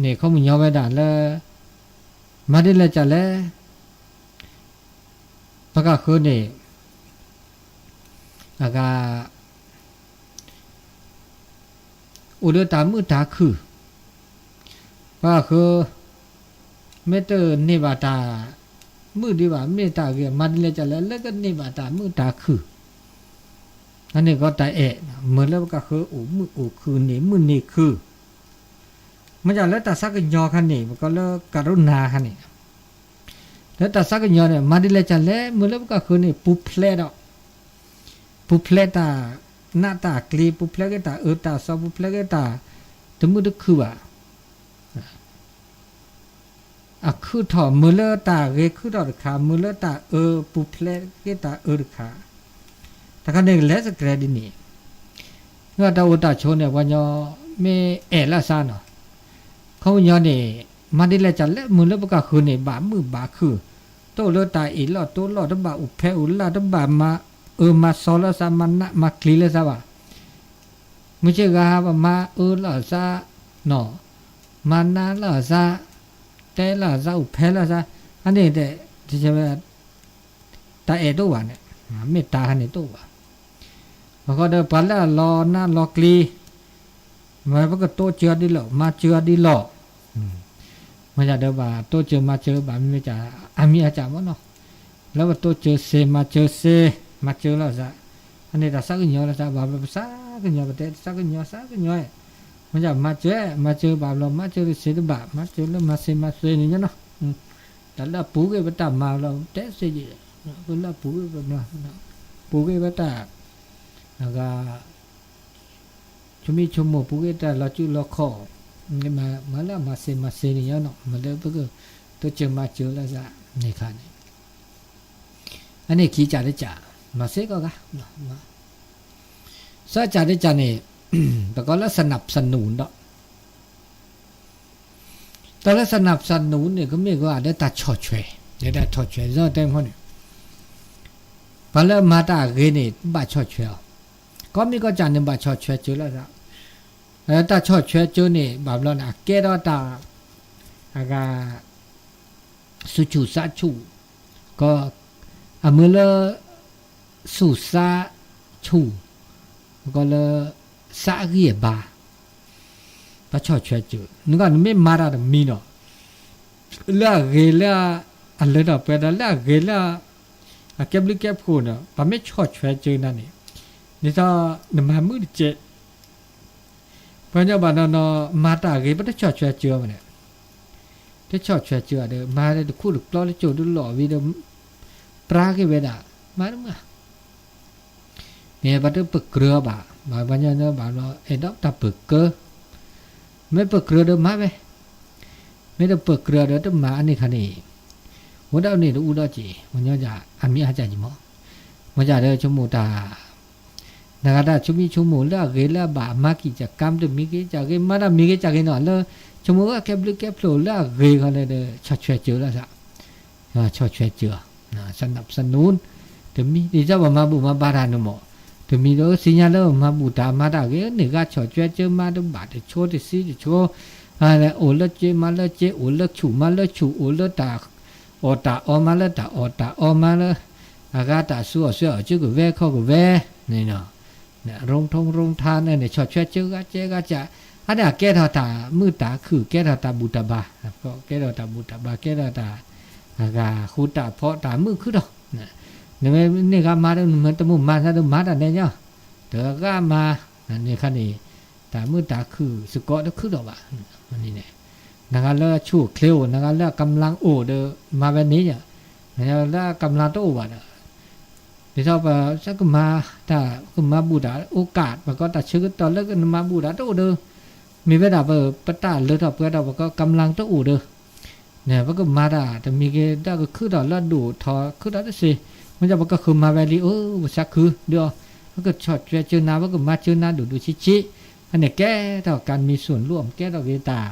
န့ၣ် ခီပညီဝဲဒၣ်လၢ မၤဒ်လဲၣ်ကလဲၣ် ပကဃုန့ၣ် အဂၤ အိၣ်ဒီးတၢ်မုာ်တၢ်ခုၣ် ပကဃု မ့ၢ်တန့ၢ်ဘၣ်တၢ်မုာ်ဒံးဘၣ် မ့ၢ်တၢ်ဂ့ၤ မၤဒ်လဲၣ်ကလဲၣ် လၢကန့ၢ်ဘၣ်တၢ်မုာ်တၢ်ခုၣ် အန့ၣ်ကီးတၢ်အဲၣ် မ့ၢ်လၢပကဃုအိၣ်မုာ်အိၣ်ခုၣ်န့ၢ်မုာ်န့ၢ်ခုၣ် မ့ၢ်ဒ်လၢတၢ်သးကညီၤခါန့ၣ် ပကီးလၢကရုဏာခါန့ၣ် လၢတၢ်သးကညီၤန့ၣ် မၤဒ်လဲၣ်ကလဲၣ် မ့ၢ်လၢပကဃုန့ၣ် ပူၤဖျဲးဒီး ပူၤဖျဲးတၢ်နးတၢ်ကျံၤ ပူၤဖျဲးက့ၤတၢ်အၢတၢ်သီ ပူၤဖျဲးက့ၤတၢ်တမုာ်တခုၣ်ဘၣ် အခုၣ်ထီၣ် မ့ၢ်လၢတၢ်ဂ့ၤခုၣ်ထီၣ်တခါ မ့ၢ်လၢတၢ်အၢ ပူၤဖျဲးက့ၤတၢ်အၢတခါ တခါန့ၣ် လဲၤစကြဲဒ်န့ၣ် တၢ်အိၣ်တၢ်ဆိးန့ၣ် ပှၤကညီမ့ၢ်အဲၣ်လီၤသးနီၤ ခီပညီန့ၣ် မၤဒ်လဲၣ်ကလဲၣ် မ့ၢ်လၢပကဃုန့ၣ် ဘၣ်မုာ်ဘၣ်ခုၣ် တအိၣ်လၢတၢ်အ့ၣ်လိာ်တိလိာ် တဘၣ်အိၣ်ဖဲအိၣ်လၢ် တဘၣ်မၤအၢမၤသီလၢသး မၤနးမၤကျံၤလၢသးဘၣ် မုၢ်ဆ့ၣ်ဂၤဟး ပမၤအၢလီၤသး မၤနးလီၤသး တဲလီၤသး အိၣ်ဖဲလီၤသး အန့ၣ်တဲ တဝဲ တၢ်အဲၣ်တအိၣ်ဘၣ်န့ၣ် မ့ၢ်တၢ်ဟးန့ၣ်တအိၣ်ဘၣ် အဃိဒီးပှၤလၢအလီၤနးလီၤကျံၤ မ့ၢ်ပကတိစၢၤဒ်လီၤ မၤစၢၤဒ်လီၤ မ့ၢ်ဒၣ်ဒီးဘၣ်တိစၢၤမၤစၢၤဘၣ် မ့မ့ၢ်အမံၤအကၢ်မ့ၢ်နီၤ လၢပတိစၢၤစ့ မၤစၢၤစ့ မၤစၢၤလီၤသး အန့ၣ်တၢ်သးကညီၤလီၤသး ဘၣ်ဘျီပသးကညီၤ ပတဲသးကညီၤသးကညီၤ မ့ၢ်ဒၣ်မၤစၢၤ မၤစၢၤဘၣ်ဘျီ မၤစၢၤတစ့တဘၣ် မၤစၢၤလၢမၤစ့မၤစ့န့ၣ်ညါနီၤ တၢ်လၢအပူၤကွံာ်ပတၢ်မၤလီၤ တဲသ့ယဲၢ် လၢအပူၤကွံာ်ပ ပူၤကွံာ်ပတၢ် အဂၤ ဆိမိၣ်ဆိကမိၣ်ပူၤကွံာ်တၢ်လီၤစုလီၤခီၣ် မၤလၢအမၤစ့မၤစ့န့ၣ်ညါနီၤ မ့ၢ်လၢပကတိစၢၤမၤစၢၤလၢသးန့ၣ်ခါန့ၣ် အန့ၣ်ခံကးတကး မၤစ့ကီးဂၤ သၢကးတကးန့ၣ် ပကိးလၢ สนับสนุน ဒီး တၢ်လၢ สนับสนุน န့ၣ် ကမ့ၢ်ကီးလၢတၢ်ဆီၣ်ထွဲ လၢတၢ်ဆီၣ်ထွဲ လၢတဲမ့ၢ်န့ၣ် ပှၤလၢအမၤတၢ်အဂ့ၤန့ၣ် ဘၣ်ဆီၣ်ထွဲအီၤ ကီၢ်မ့ၢ်ကီၢ်စဲၣ်န့ၣ် ဘၣ်ဆီၣ်ထွဲစၢၤလၢသး တၢ်ဆီၣ်ထွဲစၢၤန့ၣ် ဘၣ်ဘျီန့ၣ် အကဲထီၣ်တၢ် အဂၤ ဆူၣ်ဆူၣ်သးဆူၣ် ကီး အမ့ၢ်လၢ ဆူၣ်သးဆူၣ် ကီးလၢ သးအဂံၢ်အဘါ ပဆီၣ်ထွဲစၢၤ, နကနမ့ၢ်မၤတၢ်တမံၤဒီး လၢအဂ့ၤလၢအလၢထီၣ်ပှဲၤဒီး လၢအဂ့ၤလၢ အကဲဘျုးကဲဖှိၣ်ဒီး ပမ့ၢ်ဆီၣ်ထွဲစၢၤနၤန့ၣ် ဒ်သိးနမၤမုာ်တကဲး, ပှၤကညီဘၣ်နီၢ်နီၢ် မၤတၢ်ဂ့ၤ ပတဆီၣ်ထွဲစၢၤဘၣ်န့ၣ်, တဆီၣ်ထွဲစၢၤဒီး မၤတခူၣ်တကျီတစိၢ်တလီၢ်ဝံၤဒီး ပြါက့ၤဝဲဒၣ်, မၤတမုာ် န့ၣ် ပတပကြၢးအီၤဘၣ်, ဘၣ်ပှၤကညီဘၣ်လီၤ အဲၣ်ဒိးတၢ်ပကြၢး, မ့ၢ်ပကြၢးဒီးမၤဝဲ, မ့ၢ်တပကြၢးဒီးတမၤအန့ၣ်ခါန့ၣ်, အိၣ်ဒီးန့ၣ်တအူဒီးက့ၤ ပှၤကညီဒၣ်အမံၤအါကၢ်က့ၤမး, မ့ၢ်ဒၣ်ဒီးဆိကမိၣ်တၢ် နဂၤတၢ်ဆိမိၣ်ဆိကမိၣ်လၢအဂ့ၤလၢအဘၣ် မၤကံၢ်ကကါ တမံၤဂ့ၤကၢ်ဂ့ၤ မၤတၢ်မံၤဂ့ၤကၢ်ဂ့ၤနီၤ လၢ ဆိကမိၣ်အကဲဘျုးကဲဖှိၣ်လၢအဂ့ၤခီလၢဒီး ဆီၣ်ထွဲစၢၤလီၤသး, ဆီၣ်ထွဲစၢၤ, စနပ်စနူၣ်, တမံၤ ဒ်သိးပမၤဘူၣ်မၤဘါတၢ်န့ၣ်မး, တမံၤဒီးသ့ၣ်ညါလၢပမၤဘူၣ်တၢ်မၤတၢ်ဂ့ၤ န့ၢ်ဂၤဆီၣ်ထွဲစၢၤ မၤတဘၣ်တဆိတဆံတဆိ အိၣ်လၢစ့မၤလၢစ့ အိၣ်လၢဆူၣ်မၤလၢဆူၣ် အိၣ်လၢတၢ်အီၣ်တၢ်အီမၤလၢတၢ်အီၣ်တၢ်အီမၤလၢ အဂၤတၢ်ဆူးအီၣ်ဆူးအီၣ်ကကဝဲခီကဝဲန့ၣ် ရိထီရိထါန့ၣ်န့ၣ် ဆီၣ်ထွဲစၢၤဂၤစဲဂၤစး, အါန့ၣ်အကဲထီၣ်တၢ်မုာ်တၢ်ခုၣ် ကဲထီၣ်တၢ်ဘူၣ်တၢ်ဘါ, ကဲထီၣ်တၢ်ဘူၣ်တၢ်ဘါ ကဲထီၣ်တၢ် အဂၤဃူတၢ်ဖိးတၢ်မုာ်ခုၣ်ထီၣ်, နမ့ၢ်န့ၢ်ဂၤမၤဒီး နမ့ၢ်တမုာ်မၤသးဒီးမၤတၢ်နဲညါ, တဂၤမၤ, န့ၣ်ခါန့ၣ် တၢ်မုာ်တၢ်ခုၣ်စ့ၢ်ကီးတခုၣ်ထီၣ်ဘၣ်, နဂၤလၢအဆူၣ်အိၣ်ချ့အိၣ် နဂၤလၢအကမျၢၢ်အိၣ်ဒီး မၤဝဲန့ၣ်ညါ, နဂၤလၢအကမျၢၢ်တအိၣ်ဘၣ်ဒီး ဒ်သိးပကမၤတၢ် ကမၤဘူၣ်တၢ် အိၣ်ကး ပကီးတၢ်ဆၢကတီၢ်လၢနမၤဘူၣ်တၢ်တအိၣ်ဒီး မ့ၢ်ဝဲဒၣ်ပ ပတၢ်လၢထီၣ်ပှဲၤထီၣ် ပကီးကမျၢၢ်တအိၣ်ဒီး ပကမၤတၢ်တမံၤဂ့ၤ တၢ်ကခုၣ်ထီၣ်လၢအဒိၣ်ထီၣ်ခုၣ်ထီၣ်တသ့, မ့ၢ်ဒၣ်ပကဃုမၤဝဲလံ အၢ ပသးခုဒုးအီၤ, ပကဆီၣ်ထွဲစၢၤနၤ ပကမၤစၢၤနၤဒိၣ်ဒိၣ်ဆံးဆံး, အန့ၣ်ကဲထီၣ်ကမံၤစိၣ်လိၣ် ကဲထီၣ်က့ၤတၢ်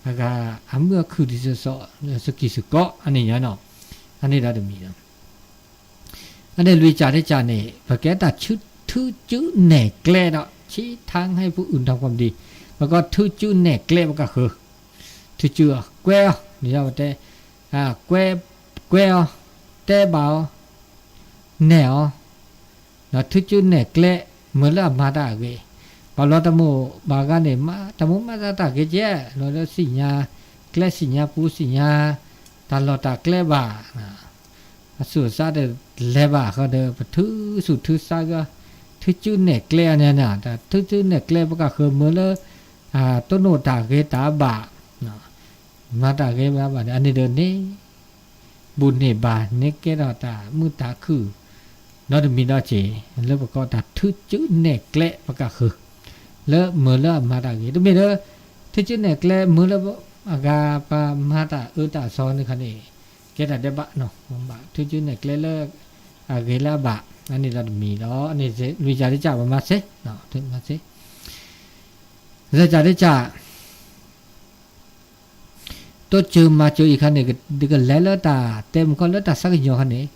အဂၤအမုာ်အခုၣ်ဒ်သိးသိး စကံၢ်စကီး အန့ၣ်ညါနီၤ, အန့ၣ်ဒီးတမံၤနီၤ အန့ၣ်လွံၢ်ကၠၢ်တကၠၢ်န့ၣ် ပကဲတၢ်ထုစုနဲၣ်ကျဲဒီး ဆံထါဟဲပူၤအုၣ်တၢ်ကွၢ်ဒံး, ပကီးထုစုနဲၣ်ကျဲပကဃု, ထုစုအီၤ ကွဲအီၤ ဒ်သိးပတဲ, ကွဲ, ကွဲအီၤ, တဲဘၣ်အီၤ, နဲၣ်အီၤ, ဒီးထုစုနဲၣ်ကျဲ မၢလၢအမၤတၢ်အဂ့ၤ, ဘၣ်ဘျီတၢ်မိၣ်ဘၣ်ဂၤန့ၣ် မၤတၢ်မိၣ်မၤသးတၢ်ဂ့ၤကဲ, လီၤလၢသ့ၣ်ညါ ကျဲသ့ၣ်ညါပူၤသ့ၣ်ညါ တၢ်လီၢ်တၢ်ကျဲဘၣ် အသူၣ်အသးတလဲၤဘၣ်ဃီဒီး ပထုးဆူၣ်ထုးဆါကီး, ထုစုနဲၣ်ကျဲန့ၣ်, တၢ်ထုစုနဲၣ်ကျဲပကဃုမၢလၢ တိၢ်နီၣ်တၢ်ဂ့ၤတၢ်ဘၣ်, မၤတၢ်ဂ့ၤဘၣ်ဘၣ်န့ၣ် အန့ၣ်ဒီးန့ၣ် ဘူၣ်န့ၢ်ဘၣ်န့ၣ်ကဲထီၣ်တၢ်မုာ်တၢ်ခုၣ် ဒီးတမံၤဒီးက့ၤ လၢပကိးတၢ်ထုစုနဲၣ်ကျဲပကဃု လၢမၢလၢအမၤတၢ်ဂ့ၤ တမ့ၢ်လၢ ထုစုနဲၣ်ကျဲမၢလၢ အဂၤပမၤတၢ်အၢတၢ်သီန့ၣ်ခါန့ၣ် ကဲတၢ်ဒဲးဘးနီၤ ဘၣ်ထုစုနဲၣ်ကျဲလၢ အဂ့ၤလၢအဘၣ် အန့ၣ်ဒီးတမံၤဒီး လွံၢ်ကၠၢ်တကၠၢ်ပမၤစ့ မၤစ့ စၢကၠၢ်တကၠၢ် တိစၢၤမၤစၢၤအံၤခါန့ၣ် ကလဲၤလၢတၢ်တဲမုၢ်ခီလၢတၢ်ဆါကညီၤခါန့ၣ်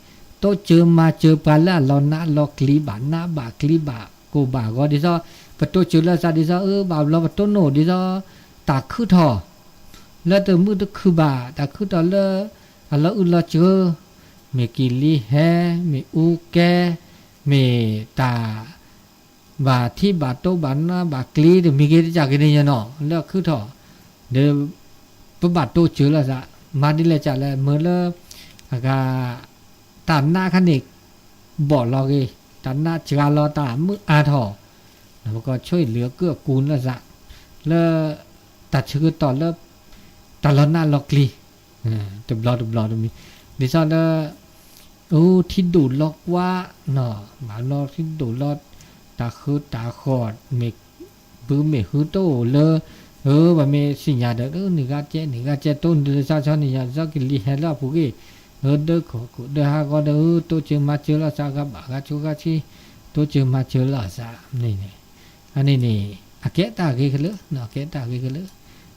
တိစၢၤမၤစၢၤပှၤလၢအလီၤနးလီၤကျံၤဘၣ်နးဘၣ်ကျံၤဘၣ်ကိၢ်ဘၣ်ဂီၤဒ်သိး ပတိစၢၤလၢသးဒ်သိး အၢ ဘၣ်ဘျီပတိၢ်နီၣ် ဒ်သိး တၢ်ခုၣ်ထီၣ် လၢတမုာ်တခုၣ်ဘၣ် တၢ်ခုၣ်ထီၣ်လၢ အလီၤအုၣ်လီၤစၢၤ မ့ၢ်ကလံၤဟဲ မ့ၢ်အူကဲ မ့ၢ်တၢ် ဘၣ်ထံဘၣ်တိဘၣ်နးဘၣ်ကျံၤ တမံၤဂ့ၤတကၢ်ဂ့ၤန့ၣ်ယနီၤ လၢအခုၣ်ထီၣ် ဒီး ပဘၣ်တိစၢၤလီၤသး မၤဒ်လဲၣ်ကလဲၣ် မၢလၢ အဂၤ တၢ်နးခါန့ၣ် ဘီၣ်လီၤဂ့ၤ တၢ်နးစှၤလီၤတၢ်မုၢ်အါထီၣ် ပကီၢ်ဆိၣ်အံၤလၢအကုၢ်အကူၤလီၤသး လၢ တၢ်ဆၢကတီၢ်လၢ တၢ်လီၤနးလီၤကျံၤ တဘျီတဘျီတမံၤ ဒ်သိးလၢ အိၣ်ထံဒိၣ်လီၤကွၢ် ဘၣ်လီၤထံဒိၣ်လီၤ တၢ်ဃုတၢ်ဃီၣ် မ့ၢ်ဘုမ့ၢ်ဟုတအိၣ်လၢ အၢ ပမ့ၢ်သ့ၣ်ညါဒီး နဂၤကဲ နဂၤကဲ တိၢ်နုာ်လၢသးဆီန့ၣ် ယသီကလံၤဟဲလၢအပူၤဂ့ၤ အၢ ဒၢခိၣ်ကိၣ်ဒၢဟးဂီၤဒီး အၢ တိစၢၤမၤစၢၤလီၤသး ဂၤဘၣ်ဂၤဆိဂၤဆံ တိစၢၤမၤစၢၤလီၤသးန့ၣ်န့ၣ် အန့ၣ်န့ၣ် အကဲတၢ်ဂ့ၤကလၢာ် အကဲတၢ်ဂ့ၤကလၢာ်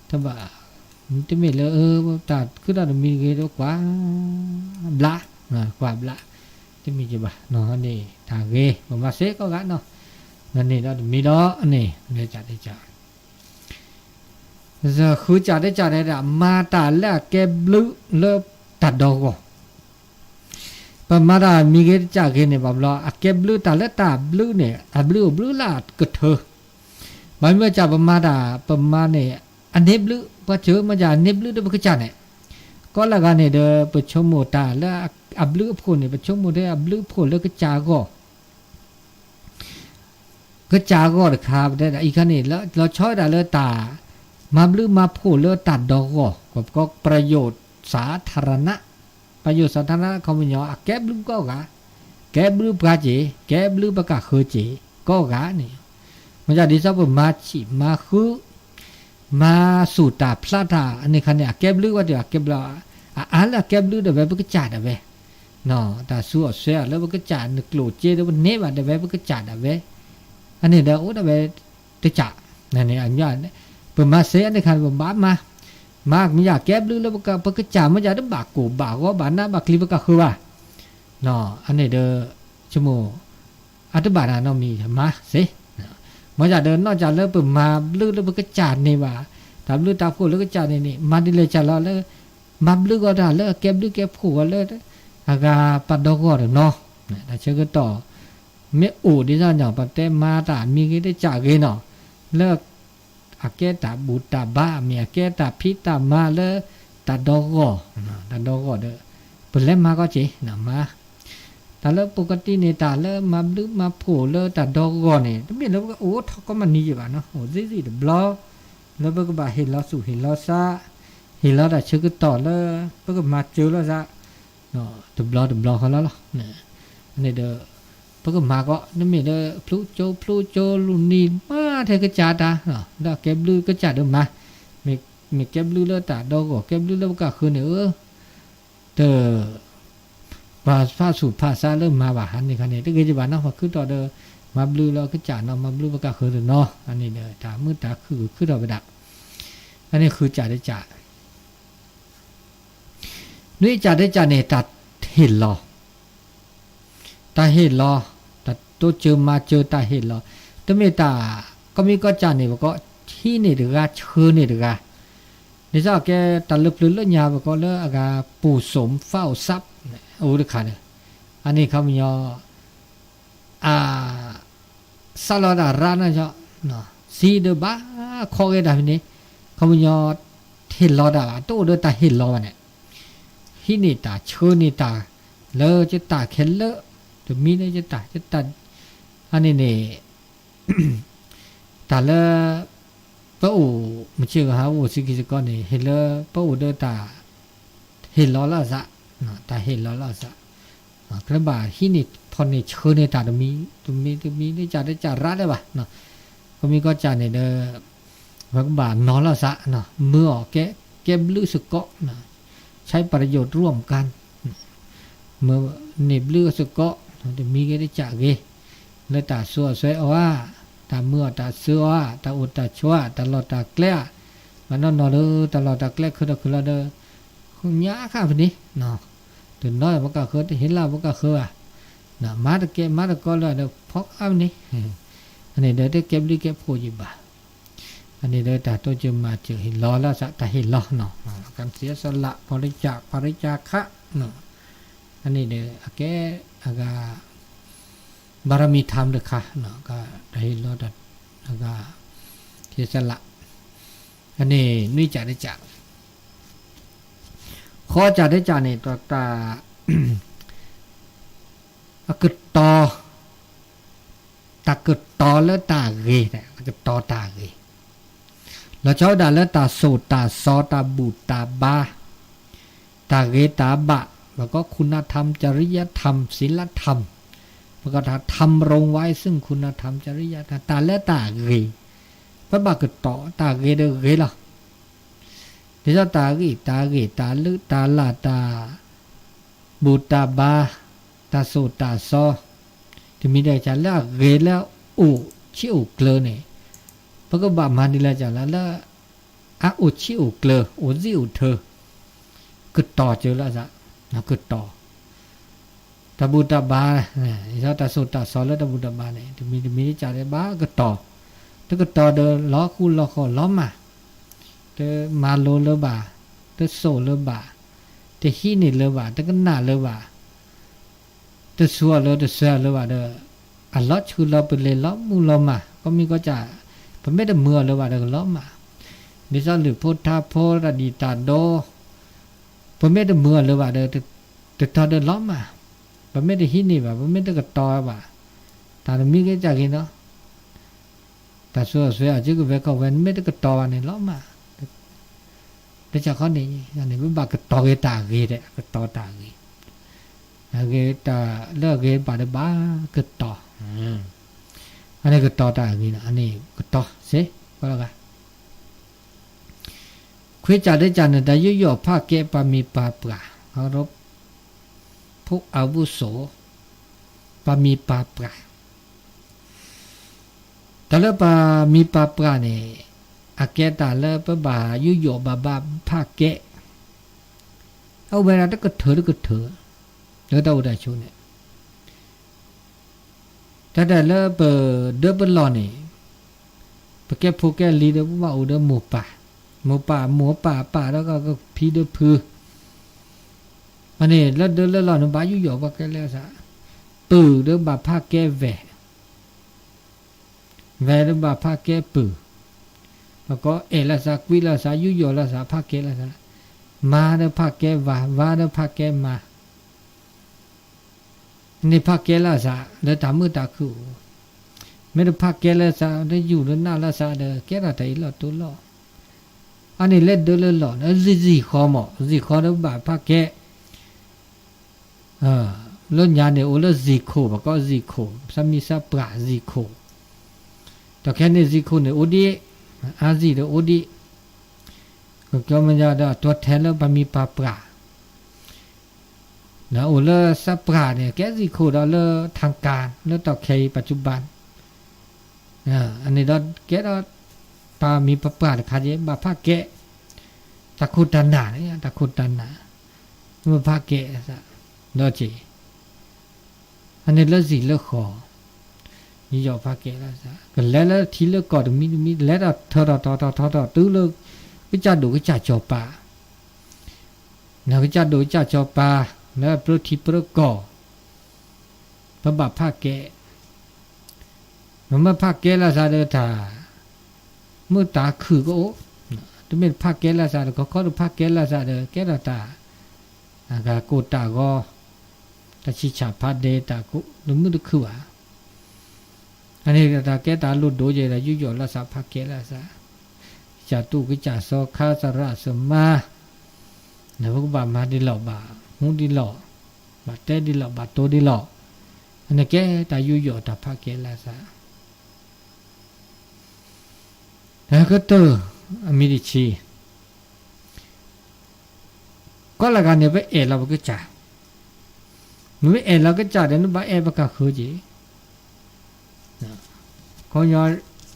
တဘၣ် တမ့ၢ်လၢ တၢ်ခုၣ်ထီၣ်တမံၤဂ့ၤဒီးကွၢ် ဘျး ကွၢ်ဘျး တမ့ၢ်ကဘၣ် န့ၣ် တၢ်ဂ့ၤ ပမၤစ့ကိးဂၤနီၤ န့ၣ်ဒီးတမံၤဒီးန့ၣ် လၢကၠၢ်တကၠၢ် ဃုကၠၢ်တကၠၢ်န့ၣ် မၤတၢ်လၢအကဲဘျုးလၢတၢ်ဒီဂီၢ် ပမၤတၢ်မံၤဂ့ၤတကၠၢ်ဂ့ၤန့ၣ် ဘၣ်ဘျီ အကဲဘျုးတၢ်လၢတၢ်ဘျုးန့ၣ် အဘျုးအိၣ်ဘျုးလၢအကထၢ ဘၣ်မ့ၢ်ကစၢ်ပမၤတၢ် ပမၤန့ၣ် အန့ၢ်ဘျုး ပှၤစၢၤမ့ၢ်ကစၢ်အန့ၢ်ဘျုးဒီးပကစၢ်န့ၣ်, ကိးလၢဂၤန့ၣ်ဒီး ပဆိကမိၣ်တၢ်လၢအဘျုးအဖှိၣ်န့ၣ် ပဆိကမိၣ်ထဲအဘျုးအဖှိၣ်လၢကစၢ်အဂီၢ် ကစၢ်အဂီၢ်တခါ ပတဲဒၣ်အံၤခါန့ၣ် လီၤဆီဝဲဒၣ်လၢတၢ် မၤဘျုးမၤဖှိၣ်လၢတၢ်ဒီဂီၢ် ပကိး ประโยชน์สาธารณะ ประโยชน์สาธารณะ ခီပညီ အကဲဘျုးကိးဂၤ, ကဲဘျုးပှၤစ့ၢ် ကဲဘျုးပကၢ်ဃၢၤစ့ၢ် ကိးဂၤန့ၣ်, မ့ၢ်ဒ်သိးပမၤဆံးမၤဃု မၤစူၢ်တၢ်ဖျါတၢ် အန့ၣ်ခါန့ၣ် အကဲဘျုးဝဲတ့ၢ် အကဲဘျုး အအါလၢအကဲဘျုးဒၣ်ဝဲပကစၢ်ဒၣ်ဝဲ, တၢ်စူးအီၣ်ဆှဲအီၣ်လၢပကစၢ်နကျိၣ်စ့ဒီးပန့ၢ်ဘၣ်ဒၣ်ဝဲပကစၢ်ဒၣ်ဝဲ, အန့ၣ်ဒီးအိၣ်ဒၣ်ဝဲတစၢ်, ပမၤစ့ၢ်အန့ၣ်ခါန့ၣ် ပဘၣ်မၤ, မၤမ့ၢ်ယၤကဲဘျုးလၢပကစၢ် မ့ၢ်ယၤတဘၣ်ကိၢ်ဘၣ်ဂီၤဘၣ်နးဘၣ်ကျံၤပကၢ်ဃၢၤဘၣ် အန့ၣ်ဒီး ဆိကမိၣ် အတဘၣ်နၤနီတမံၤမၤစ့ၢ်, မ့ၢ်ယၤဒီးနီၢ်ကစၢ်လၢပမၤဘျုးလၢပကစၢ်န့ၣ်ဘၣ်, တၢ်ဘျုးတၢ်ဖှိၣ်လၢကစၢ်န့ၣ်န့ၣ် မၤဒ်လဲၣ်ကစၢ်လီၤလၢ မၤဘျုးဂီၤတၢ်လၢအကဲဘျုးကဲဖှိၣ်ဂီၤလၢ အဂၤပှၤဒီဂီၢ်တနီၤ, တၢ်ဆၢကတီၢ် မ့ၢ်အိၣ်ဒ်သိးညီ ပတဲမၤတၢ်မံၤဂ့ၤတစၢ်ဂ့ၤနီၤ, လၢ အကဲတၢ်ဘူၣ်တၢ်ဘါ မ့ၢ်အကဲတၢ်ဖံးတၢ်မၤလၢ တၢ်ဒီဂီၢ်, တၢ်ဒီဂီၢ်ဒီး ပလဲၤမၤကီစ့ၢ် မၤ, တၢ်လၢပကတံၢ်န့ၣ် တၢ်လၢမၤဘျုးမၤဖှိၣ်လၢတၢ်ဒီဂီၢ်န့ၣ် တမ့ၢ်လၢပကအိၣ်ထီၣ်ကီမနံၤယံာ်ဘၣ်နီၤ, အိၣ်သ့ၣ်သ့ၣ်တဘျီ လၢပကဘၣ်ဟ့ၣ်လီၤသူၣ်ဟ့ၣ်လီၤသး, ဟ့ၣ်လီၤတၢ်ဆၢကတီၢ်လၢ ပကမၤစၢၤလိာ်သး တဘျီတဘျီဃီလီၤလီၤ, အန့ၣ်ဒီး ပကမၤကီး နမ့ၢ်လၢဖျိကၠိဖျိကၠိလူၤနံၤမၤထဲကစၢ်တၢ်, ဒီးကဲဘျုးကစၢ်ဒီးမၤ, မ့ၢ်ကဲဘျုးလၢတၢ်ဒီဂီၢ် ကဲဘျုးလၢပကၢ်ဃၢၤန့ၣ်ဧၢ, တ ပှၤဖးဆူၣ်ဖးဆါလၢမၤဘၣ်ဟးန့ၣ်ခါန့ၣ် တဂ့ၤယဘၣ်နီၤ, ပှၤခုထီၣ်ဒီး မၤဘျုးလၢကစၢ်နီၤ မၤဘျုးပကၢ်ဃၢၤတနီၤ, အန့ၣ်ဒီး တၢ်မုာ်တၢ်ခုၣ်ခုထီၣ်ဝဲဒၣ်, အန့ၣ်ဃုစၢ်တစၢ် နွံစၢ်တစၢ်န့ၣ် တၢ်ဟ့ၣ်လီၤ, တၢ်ဟ့ၣ်လီၤ, တၢ်တိစၢၤမၤစၢၤတၢ်ဟ့ၣ်လီၤ, တမ့ၢ်တၢ် ကီမံၤကီစၢ်န့ၣ် ပကိးထံန့ၣ်တဂၤ ဆၢန့ၣ်တဂၤ, ဒ်သိးကဲတၢ်လၢပျၢၤလၢညါ ပကိးလၢအဂၤ ပူၤစိမ် ဖးအိၣ်စပ် အိၣ်တခါဒီး, အန့ၣ်ခီပညီ အ စးလီၤတၢ်ရးနီၢ်ကီၢ်, စံးဒီးဘၣ်ခီက့ၤတၢ်ဖဲန့ၣ်, ခီပညီ ဟ့ၣ်လီၤတၢ်ဘၣ် တအိၣ်ဒီးတၢ်ဟ့ၣ်လီၤဘၣ်န့ၣ်, ဟံးန့ၢ်တၢ်ဆၢန့ၢ်တၢ် လၢကတၢ်ခဲလၢာ်, တမံၤလၢကတၢ် ကတၢ်, အန့ၣ်န့ၣ် တၢ်လၢ ပအိၣ် မုၢ်ဆ့ၣ်ဂၤဟးအိၣ်စ့ၢ်ကီးစ့ၢ်ကီးန့ၣ် ဟ့ၣ်လၢပအိၣ်ဒီးတၢ် ဟ့ၣ်လီၤလၢအသး, တၢ်ဟ့ၣ်လီၤလၢအသး, ကဘၣ်ဟံးန့ၢ်ဖီၣ်န့ၢ်ဆၢန့ၢ်တၢ်တမံၤ တမံၤတမံၤ တစၢ်တစၢ်ရးလၢၤဘၣ်, ခီမံၤကီစၢ်န့ၣ်ဒီး ပကဘၣ်နီၤလၢအသး, မၢအီၤကဲ ကဲဘျုးစ့ၢ်ကီး ใช้ประโยชน์ร่วมกัน မၢန့ၢ်ဘျုးစ့ၢ်ကီး တမံၤဂ့ၤတစၢ်ဂ့ၤ, လၢတၢ်စိၤအီၤဆှဲအီၤဧါ, တၢ်မၢအီၤတၢ်စၢအီၤဧါ, တၢ်အိၣ်တၢ်ဆိးဧါ, တၢ်လီၢ်တၢ်ကျဲဧါ, ဘၣ်နီၢ်နီၢ်ဒီး တၢ်လီၢ်တၢ်ကျဲခုထီၣ်ခုလီၤဒီး ညါခါဖဲန့ၣ်, တနီၤပကၢ်ဃၢၤ တဟ့ၣ်လၢပကၢ်ဃၢၤဘၣ်, မၤတကဲမၤတကီလၢဒီး ဖီအါဖဲန့ၣ်, အန့ၣ်ဒီးတကဲဘျုးကဲဖှိၣ်ယံၤဘၣ်, အန့ၣ်ဒီးတၢ်တိစၢၤမၤစၢၤဟ့ၣ်လီၤလၢအသး တၢ်ဟ့ၣ်လီၤနီၤ, ကံၢ်စံၣ်အစလး ပီရိကၢ် ပီရိကၢ်ခး အန့ၣ်ဒီး အကဲ အဂၤ บารมีธรรม တခါ, တၢ်ဟ့ၣ်လီၤတၢ် အဂၤ စံၣ်အစလး, အန့ၣ်နွံစၢ်တစၢ်, ဃိးစၢ်တစၢ်န့ၣ် တၢ် အကတီၤ တၢ်ကတီၤလၢတၢ်ဂ့ၤ, တၢ်ကတီၤတၢ်ဂ့ၤ, လီၤဆီဝဲဒၣ်လၢတၢ်သိၣ်တၢ်သီ တၢ်ဘူၣ်တၢ်ဘါ, တၢ်ဂ့ၤတၢ်ဘၣ်, ပကိး คุณธรรม จริยธรรม ศีลธรรม, ပကိးတၢ် ทำรงไว้ซึ่งคุณธรรม จริยธรรม တၢ်လၢတၢ်ဂ့ၤ, ပဘၣ်ကတီၤတၢ်ဂ့ၤဒီးဂ့ၤလီၤ. ဒ်သိးတၢ်ဂံၢ်တၢ်ဂ့ၤ တၢ်လုၢ်တၢ်လၢ် တၢ်ဘူၣ်တၢ်ဘါ, တၢ်သိၣ်တၢ်သီ, တမံၤတၢ်ကစၢ်လၢအဂ့ၤလၢအအိၣ်ဆံးအိၣ်ကျၢၤန့ၣ်, ပကဘၣ်မၤဒ်လဲၣ်ကစၢ်လၢ လၢအအိၣ်ဆံးအိၣ်ကျၢၤ အိၣ်သံအိၣ်ထၢ ကတီၤစၢၤလၢအသး, ကတီၤ တၢ်ဘူၣ်တၢ်ဘါ, ဒ်သိးတၢ်သိၣ်တၢ်သီလၢတၢ်ဘူၣ်တၢ်ဘါန့ၣ် တမံၤတမံၤကစၢ်ဒၣ်ဘၣ်ကတီၤ, တကတီၤဒီးလီၤဃူလီၤဃီၤလီၤမၢ်, တမၤလိလၢၤဘၣ်, တသိၣ်လၢၤဘၣ်, တဟံးန့ၢ်လၢၤဘၣ်, တကနၣ်လၢၤဘၣ်, တစူးအီၤလၢၤ တစဲးအီၤလၢၤဘၣ်ဒီး အလီၤဆူၣ်လီၤပလ့ၤ လီၤမုၢ်လီၤမၢ်, ကီမံၤကီစၢ် ပမ့ၢ်တမုာ်အီၤလၢၤဘၣ်ဒီးကလီၤမၢ်, ဒ်သိးလုၢ်ဖိထါဖိတၢ်ဒံၣ်တၢ်ဒိ, ပမ့ၢ်တမုာ်အီၤလၢၤဘၣ်ဒီး တတီၤဒီးလီၤမၢ်, ပမ့ၢ်တဟံးန့ၢ်ဘၣ် ပမ့ၢ်တကတီၤဘၣ်, တၢ်တမံၤဂ့ၤကၢ်ဂ့ၤနီၤ, တၢ်ဆိၣ်အီၤဆွဲအီၤ ကဘဲကီၢ်ဝဲ နမ့ၢ်တကတီၤဘၣ်န့ၣ်လီၤမၢ်, တၢ်ခီန့ၣ် န့ၣ် ပဘၣ်ကတီၤက့ၤတၢ်အဂ့ၤဒီး ကတီၤတၢ်အဂ့ၤ, အဂ့ၤတၢ်လၢအဂ့ၤဘၣ်ဒီးဘၣ်ကတီၤ, အန့ၣ်ကတီၤတၢ်အဂ့ၤနီၤ, အန့ၣ်ကတီၤစ့ၢ်ကီးလီၤဂၤ ခွ့ကၢ်ဒၢကၢ်န့ၣ် တၢ်ယူးယီၣ်ဖးကဲပှၤမံၤပှၤပှၢ်, ဖိအဘူးစိး, ပှၤမံၤပှၤပှၢ်, တၢ်လၢပှၤမံၤပှၤပှၢ်န့ၣ် အကဲတၢ်လၢပဘၣ်ယူးယီၣ်ဘၣ်ဘၣ်ဖးကဲ, အအိၣ်ဝဲဒၣ်တကထၢၣ်တကထၢၣ်, လၢတၢ်အိၣ်တၢ်ဆိးန့ၣ် တၢ်တဲလၢပဒၢပလီၢ်န့ၣ်, ပကဲဖိကဲလံၤဒီး ပဘၣ်အိၣ်ဒီးမိၢ်ပၢ်, မိၢ်ပၢ်မိၢ်ပၢ်ပၢ်ဒီးကဖံဒီးဖု, အန့ၣ်လၢဒၢလၢလီၢ်န့ၣ် ဘၣ်ယူးယီၣ်ပှၤကဲလၢသး, ပုၢ်ဒီးဘၣ်ဖးကဲဝဲၢ်, ဝဲၢ်ဒီးဘၣ်ဖးကဲပုၢ်, ပကိးအဲၣ်လၢသး ကွံလၢသး ယူးယီၣ်လၢသး ဖးကဲလၢသး, မါဒီးဖးကဲဝၤ ဝၤဒီးဖးကဲမါ န့ၣ်ဖးကဲလၢသး လၢတၢ်မုာ်တၢ်ခုၣ်, မ့ၢ်တဖးကဲလၢသး တယူၢ်လၢနၢ်လၢသးဒီး ကဲထီၣ်တၢ်အ့ၣ်လိာ်တူၢ်လိာ်, အန့ၣ်လၢဒၢလၢလီၢ် လၢသံၣ်ဃီမး သံၣ်ဃီဒီးဘၣ်ဖးကဲ, လၢညါန့ၣ် အိၣ်လၢသံၣ်ခိၣ် ပကိးသံၣ်ခိၣ် သးမံသးပှၢ်သံၣ်ခိၣ်, ဒီးခဲန့ၣ်သံၣ်ခိၣ်န့ၣ်အိၣ်ဒံး, အါသံၣ်ဒီးအိၣ်ဒံး, ကကီမညါဒီးအတီထဲလၢပှၤမံၤပှၤပှၢ် အိၣ်လၢသးပှၢ်န့ၣ် ကဲသံၣ်ခိၣ်ဒီးလၢထၣ်ကၤ လၢတီၢ်ခဲအံၤ ပၢ်စူဘၢၣ်, အန့ၣ်ဒီးကဲဒီး ပှၤမံၤပှၤပှၢ်တခါက့ ဘၣ်ဖးကဲ တၢ်ခိၣ်တၢ်နၢ်န့ၣ် တၢ်ခိၣ်တၢ်နၢ်, မ့ၢ်ဖးကဲ ဒီးက့ အန့ၣ်လၢသံၣ်လၢဃီ ယူးယီၣ်ဖးကဲလၢသး ကလဲၤလၢထံလၢကီၢ်တမံၤတမံၤ လဲၤထီၣ်ထီၣ်ထီၣ်ထီၣ်ထီၣ်ထီၣ်တုၤလၢ ကစၢ်ဒိၣ်ကစၢ်စီၤပၤ, ကစၢ်ဒိၣ်ကစၢ်စီၤပၤ လၢအပြၢထံပြၢကီၢ် ပဘၣ်ဖးကဲ, ပမ့ၢ်ဖးကဲလၢသးဒီးတၢ် မုာ်တၢ်ခုၣ်ကအိၣ်, တမ့ၢ်တဖးကဲလၢသးဒီး ခီခီတဖးကဲလၢသးဒီး ကဲထီၣ်တၢ် အဂၤကိၢ်တၢ်ဂီၤ, တၢ်ဆံးဆံးဖးဒဲးတၢ်ကိၢ် တမုာ်တခုၣ်ဘၣ်. အန့ၣ်တၢ်ကဲတၢ်လိၣ်ဒိၣ်က့ၤဒီး ယူးယီၣ်လၢသးဖးကဲလၢသး, ကစၢ်တူၢ်ကစၢ်စီၤခါသရၣ်သမါ, နပကဘၣ်မၤဒ်လီၢ်ဘၣ်မူဒ်လီၢ်, ဘၣ်တဲဒ်လီၢ်ဘၣ်တိၤဒ်လီၢ်, အန့ၣ်ကဲတၢ်ယူးယီၣ်တၢ်ဖးကဲလၢသး ကတၢၢ် အမံၤတဆံ, ကိးလၢဂၤန့ၣ် ပအဲၣ်လီၤပကစၢ်, နမ့ၢ်အဲၣ်လီၤကစၢ်ဒီး နဘၣ်အဲၣ်ပကၢ်ဃၢက့ၤ, ခီညီ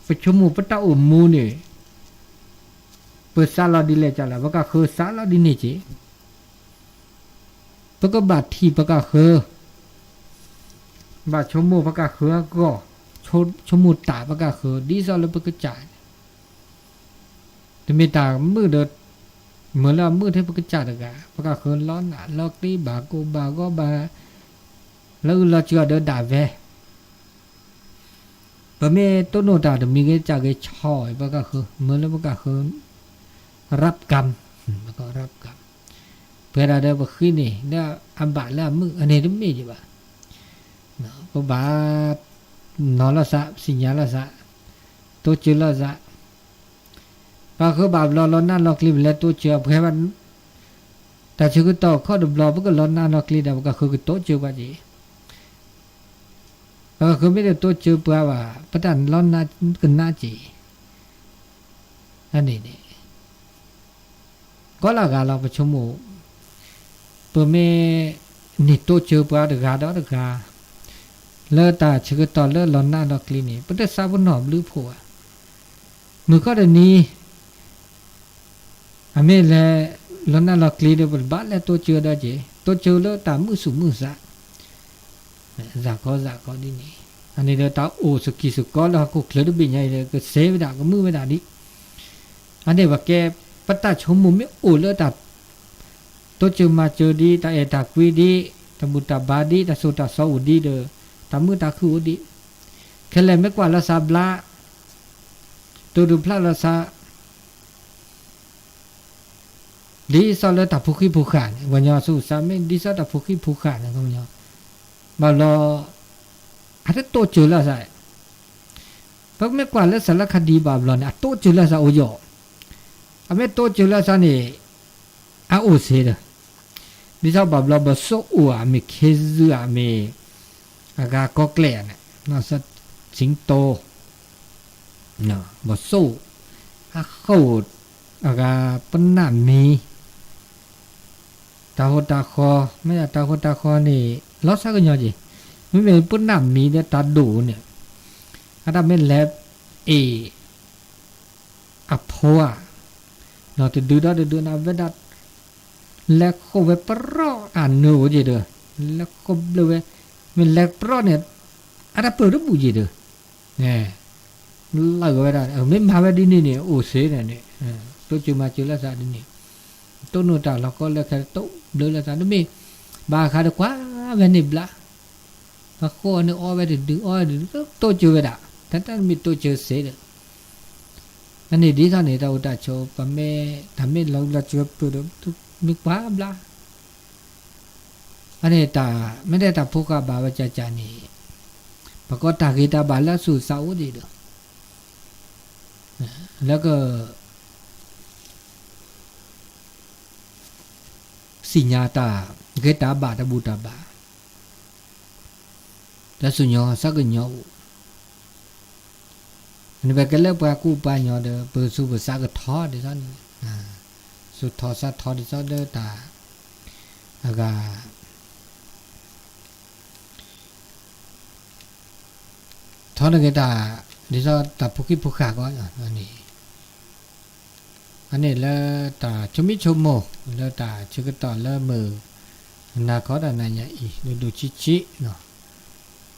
ပဆိကမိၣ်ပတၢ်အိၣ်မူန့ၣ် ပသးလီၤဒ်လဲၣ်ကလဲၣ် ပကၢ်ဃၢသးလီၤဒ်န့ၣ်က့ၤ ပကဘၣ်ထံၣ်ပကၢ်ဃၢ, ဘၣ်ဆိကမိၣ်ပကၢ်ဃၢအဂီၢ်, ဆိကမိၣ်တၢ်ပကၢ်ဃၢ ဒ်သိးလၢပကစၢ်န့ၣ် တမ့ၢ်တၢ်မုာ်ဒီး မုာ်လၢအမုာ်ထဲပကစၢ်တဂၤ, ပကၢ်ဃၢလီနၢ်လီကျ့ ဘၣ်ကိၢ်ဘၣ်ဂီၤဘၣ်, လၢအုၣ်လီၤစၢၤအီၤဒီးဒၣ်ဝဲ ပမ့ၢ်တိၢ်နီၣ်တၢ်တမံၤဂ့ၤကၢ်ဂ့ၤ ဆီၣ်အီၤပကၢ်ဃၢ မုာ်လၢပကၢ်ဃၢ ရပ်ကမ်, ပှဲၤဒၣ်ဒီးပဃံန့ၣ် လၢအဘၣ်လၢအမုာ် အန့ၣ်တမ့ၢ်ယဘၣ်. ပဘၣ်နီၤလီၤသး ပသ့ၣ်ညါလီၤသး တိစၢၤလီၤသး, ပကဃၢဘၣ်ဘျီလီၤနၢ်လီၤကျ့ ပလဲၤတိစၢၤအပှဲၤဘၣ်, တၢ်ဆၢကတီၢ်ခီတဘျီ ပကလီၤနၢ်လီၤကျ့ဒီး ပကဃၢကတိစၢၤပှၤက့ၤ ပကဃၢမ့ၢ်တတိစၢၤပှၤဘၣ် ပတၢ်လီၤနၢ်ကနၣ်က့ၤ, အန့ၣ်န့ၣ် ကိးလၢဂၤလီၤ ပဆိကမိၣ်, ပမ့ၢ်န့ၢ်တိစၢၤပှၤတဂၤဒီးတဂၤ လၢတၢ်ဆၢကတီၢ်လၢလီၤနၢ်လီၤကျ့န့ၣ် ပတသးပ့ၤနီၣ်ဘျုးဖှိၣ်ဘၣ်. မုၢ်ခီတနံၤ အမ့ၢ်လဲၤလီၤနၢ်လီၤကျ့ဒီး ပတဘၣ်လဲၤတိစၢၤဒီးက့ၤ တိစၢၤလၢတၢ်မုာ်သူၣ်မုာ်သး သးကီသးကီဒ်န့ၣ်, အန့ၣ်ဒီးတၢ်အိၣ်သကံၢ်သကီလၢဟီၣ်ခိၣ်ချၢတဘ့ၣ်ညါအံၤဒီး ကစဲးဝဲဒၣ် ကမုာ်ဝဲဒၣ်ဒံး, အန့ၣ်ပကဲ ပတၢ်ဆိကမိၣ်မ့ၢ်အိၣ်လၢတၢ် တိစၢၤမၤစၢၤဒံး တၢ်အဲၣ်တၢ်ကွံဒံး တၢ်ဘူၣ်တၢ်ဘါဒံး တၢ်သိၣ်တၢ်သီအိၣ်ဒံးဒီး တၢ်မုာ်တၢ်ခုၣ်အိၣ်ဒံး, ခဲလၢာ်မ့ၢ်ကွၢ်လၢသးဘျါ တိၢ်ဒုးဖျါလီၤသး ဒ်သိးလၢတၢ်ဖိဃံဖိဃာ်န့ၣ် ပှၤကညီသူၣ်စၢ်မ့ၢ်ဒ်သိးတၢ်ဖိဃံဖိဃာ်န့ၣ် ဘၣ်ဘျီ အတတိစၢၤလၢသး, ပမ့ၢ်ကွၢ်လၢစၢလၢခါဒံးဘၣ်ဘျီန့ၣ် အတိစၢၤလၢသးအိၣ်ယီၤ, အမ့ၢ်တိစၢၤလၢသးန့ၣ် အအိၣ်စ့ဒီး ဒ်သိးဘၣ်ဘျီဘၣ်ဆိၣ်အိၣ်ဧါ မ့ၢ်ခ့ယုၢ်ဧါ မ့ၢ်အဂၤကီကျဲၣ်ဧါန့ၣ် စံတိ ဘၣ်ဆိၣ် အဃိ အဂၤပနၢ်မံၤ တၢ်ဟိတၢ်ဃီ မ့ၢ်ဒၣ်တၢ်ဟိတၢ်ဃီန့ၣ် လီၤဆါကညီက့ၤ, မ့မ့ၢ်ပနၢ်မံၤဒီးတၢ်ဒိၣ်န့ၣ် အတၢ်မ့ၢ်လဲၤအ့ၣ် အဖိဧါ, တဒုဒီးတဒုန့ၣ် အဝဲဒၣ် လဲၤဃိဝဲပရီၣ်အနၢအိၣ်က့ၤဒီး လဲၤဃိဘျၢဝဲ, မ့ၢ်လဲၤပရီၣ်န့ၣ် အတၢ်ပၢၢ်တဘူၣ်က့ၤဒီး လၢဝဲဒၣ် မ့ၢ်မၤဝဲဒ်န့ၣ်န့ၣ် အိၣ်စ့န့ၣ်န့ၣ် တိစၢၤမၤစၢၤလၢသးဒ်န့ၣ်, တိၢ်နီၣ်တၢ်လီၤကီလၢခဲ တိၢ်ဘျၢလၢသး တမ့ၢ်ဘၣ်ဃးဒီးကွၢ်ဝဲန့ၣ်ဘျါ ပှၤဃိန့ၣ်အီဝဲတဒု အီဝဲတဒု တိစၢၤဝဲဒၣ် တၢ်တမ့ၢ်တိစၢၤစ့ဒီး အန့ၣ်ဒ်သိးန့ၣ် တၢ်အိၣ်တၢ်ဆိး ပမ့ၢ်တၢ်မ့ၢ်လီၤလီၤစၢၤပၢၢ်ဒီး မ့ၢ်ကွၢ်ဘျါ အန့ၣ်တၢ် မ့ၢ်တဲတၢ်ဖိဃာ်ဘၣ်ဝဲကၢ်ကၢ်န့ၣ် ပှၤကိးတၢ်ဂ့ၤတၢ်ဘၣ်လၢအသူၣ်အသးအိၣ်ဒံးဒီး လၢက သ့ၣ်ညါတၢ်ဂ့ၤတၢ်ဘၣ်တၢ်ဘူၣ်တၢ်ဘါ လၢသူၣ်ကညီၤသးကညီၤအိၣ်, န့ၣ်ပကဲလၢပှၤကူပှၤကညီဒီး ပသူၣ်ပသးကထီဒ်သိးန့ၣ်, သူၣ်ထီၣ်သးထီဒ်သိးလၢတၢ် အဂၤ ထီန့ၢ်က့ၤတၢ် ဒ်သိးတၢ်ဖိဃံဖိဃာ်ကီးန့ၣ်, အန့ၣ်လၢတၢ်ဆိမိၣ်ဆိကမိၣ် လၢတၢ်ဆၢကတီၢ်လၢမုၢ် နၤခီတၢ်နၤညါအံၤ ဒိၣ်ဒိၣ်ဆံးဆံး,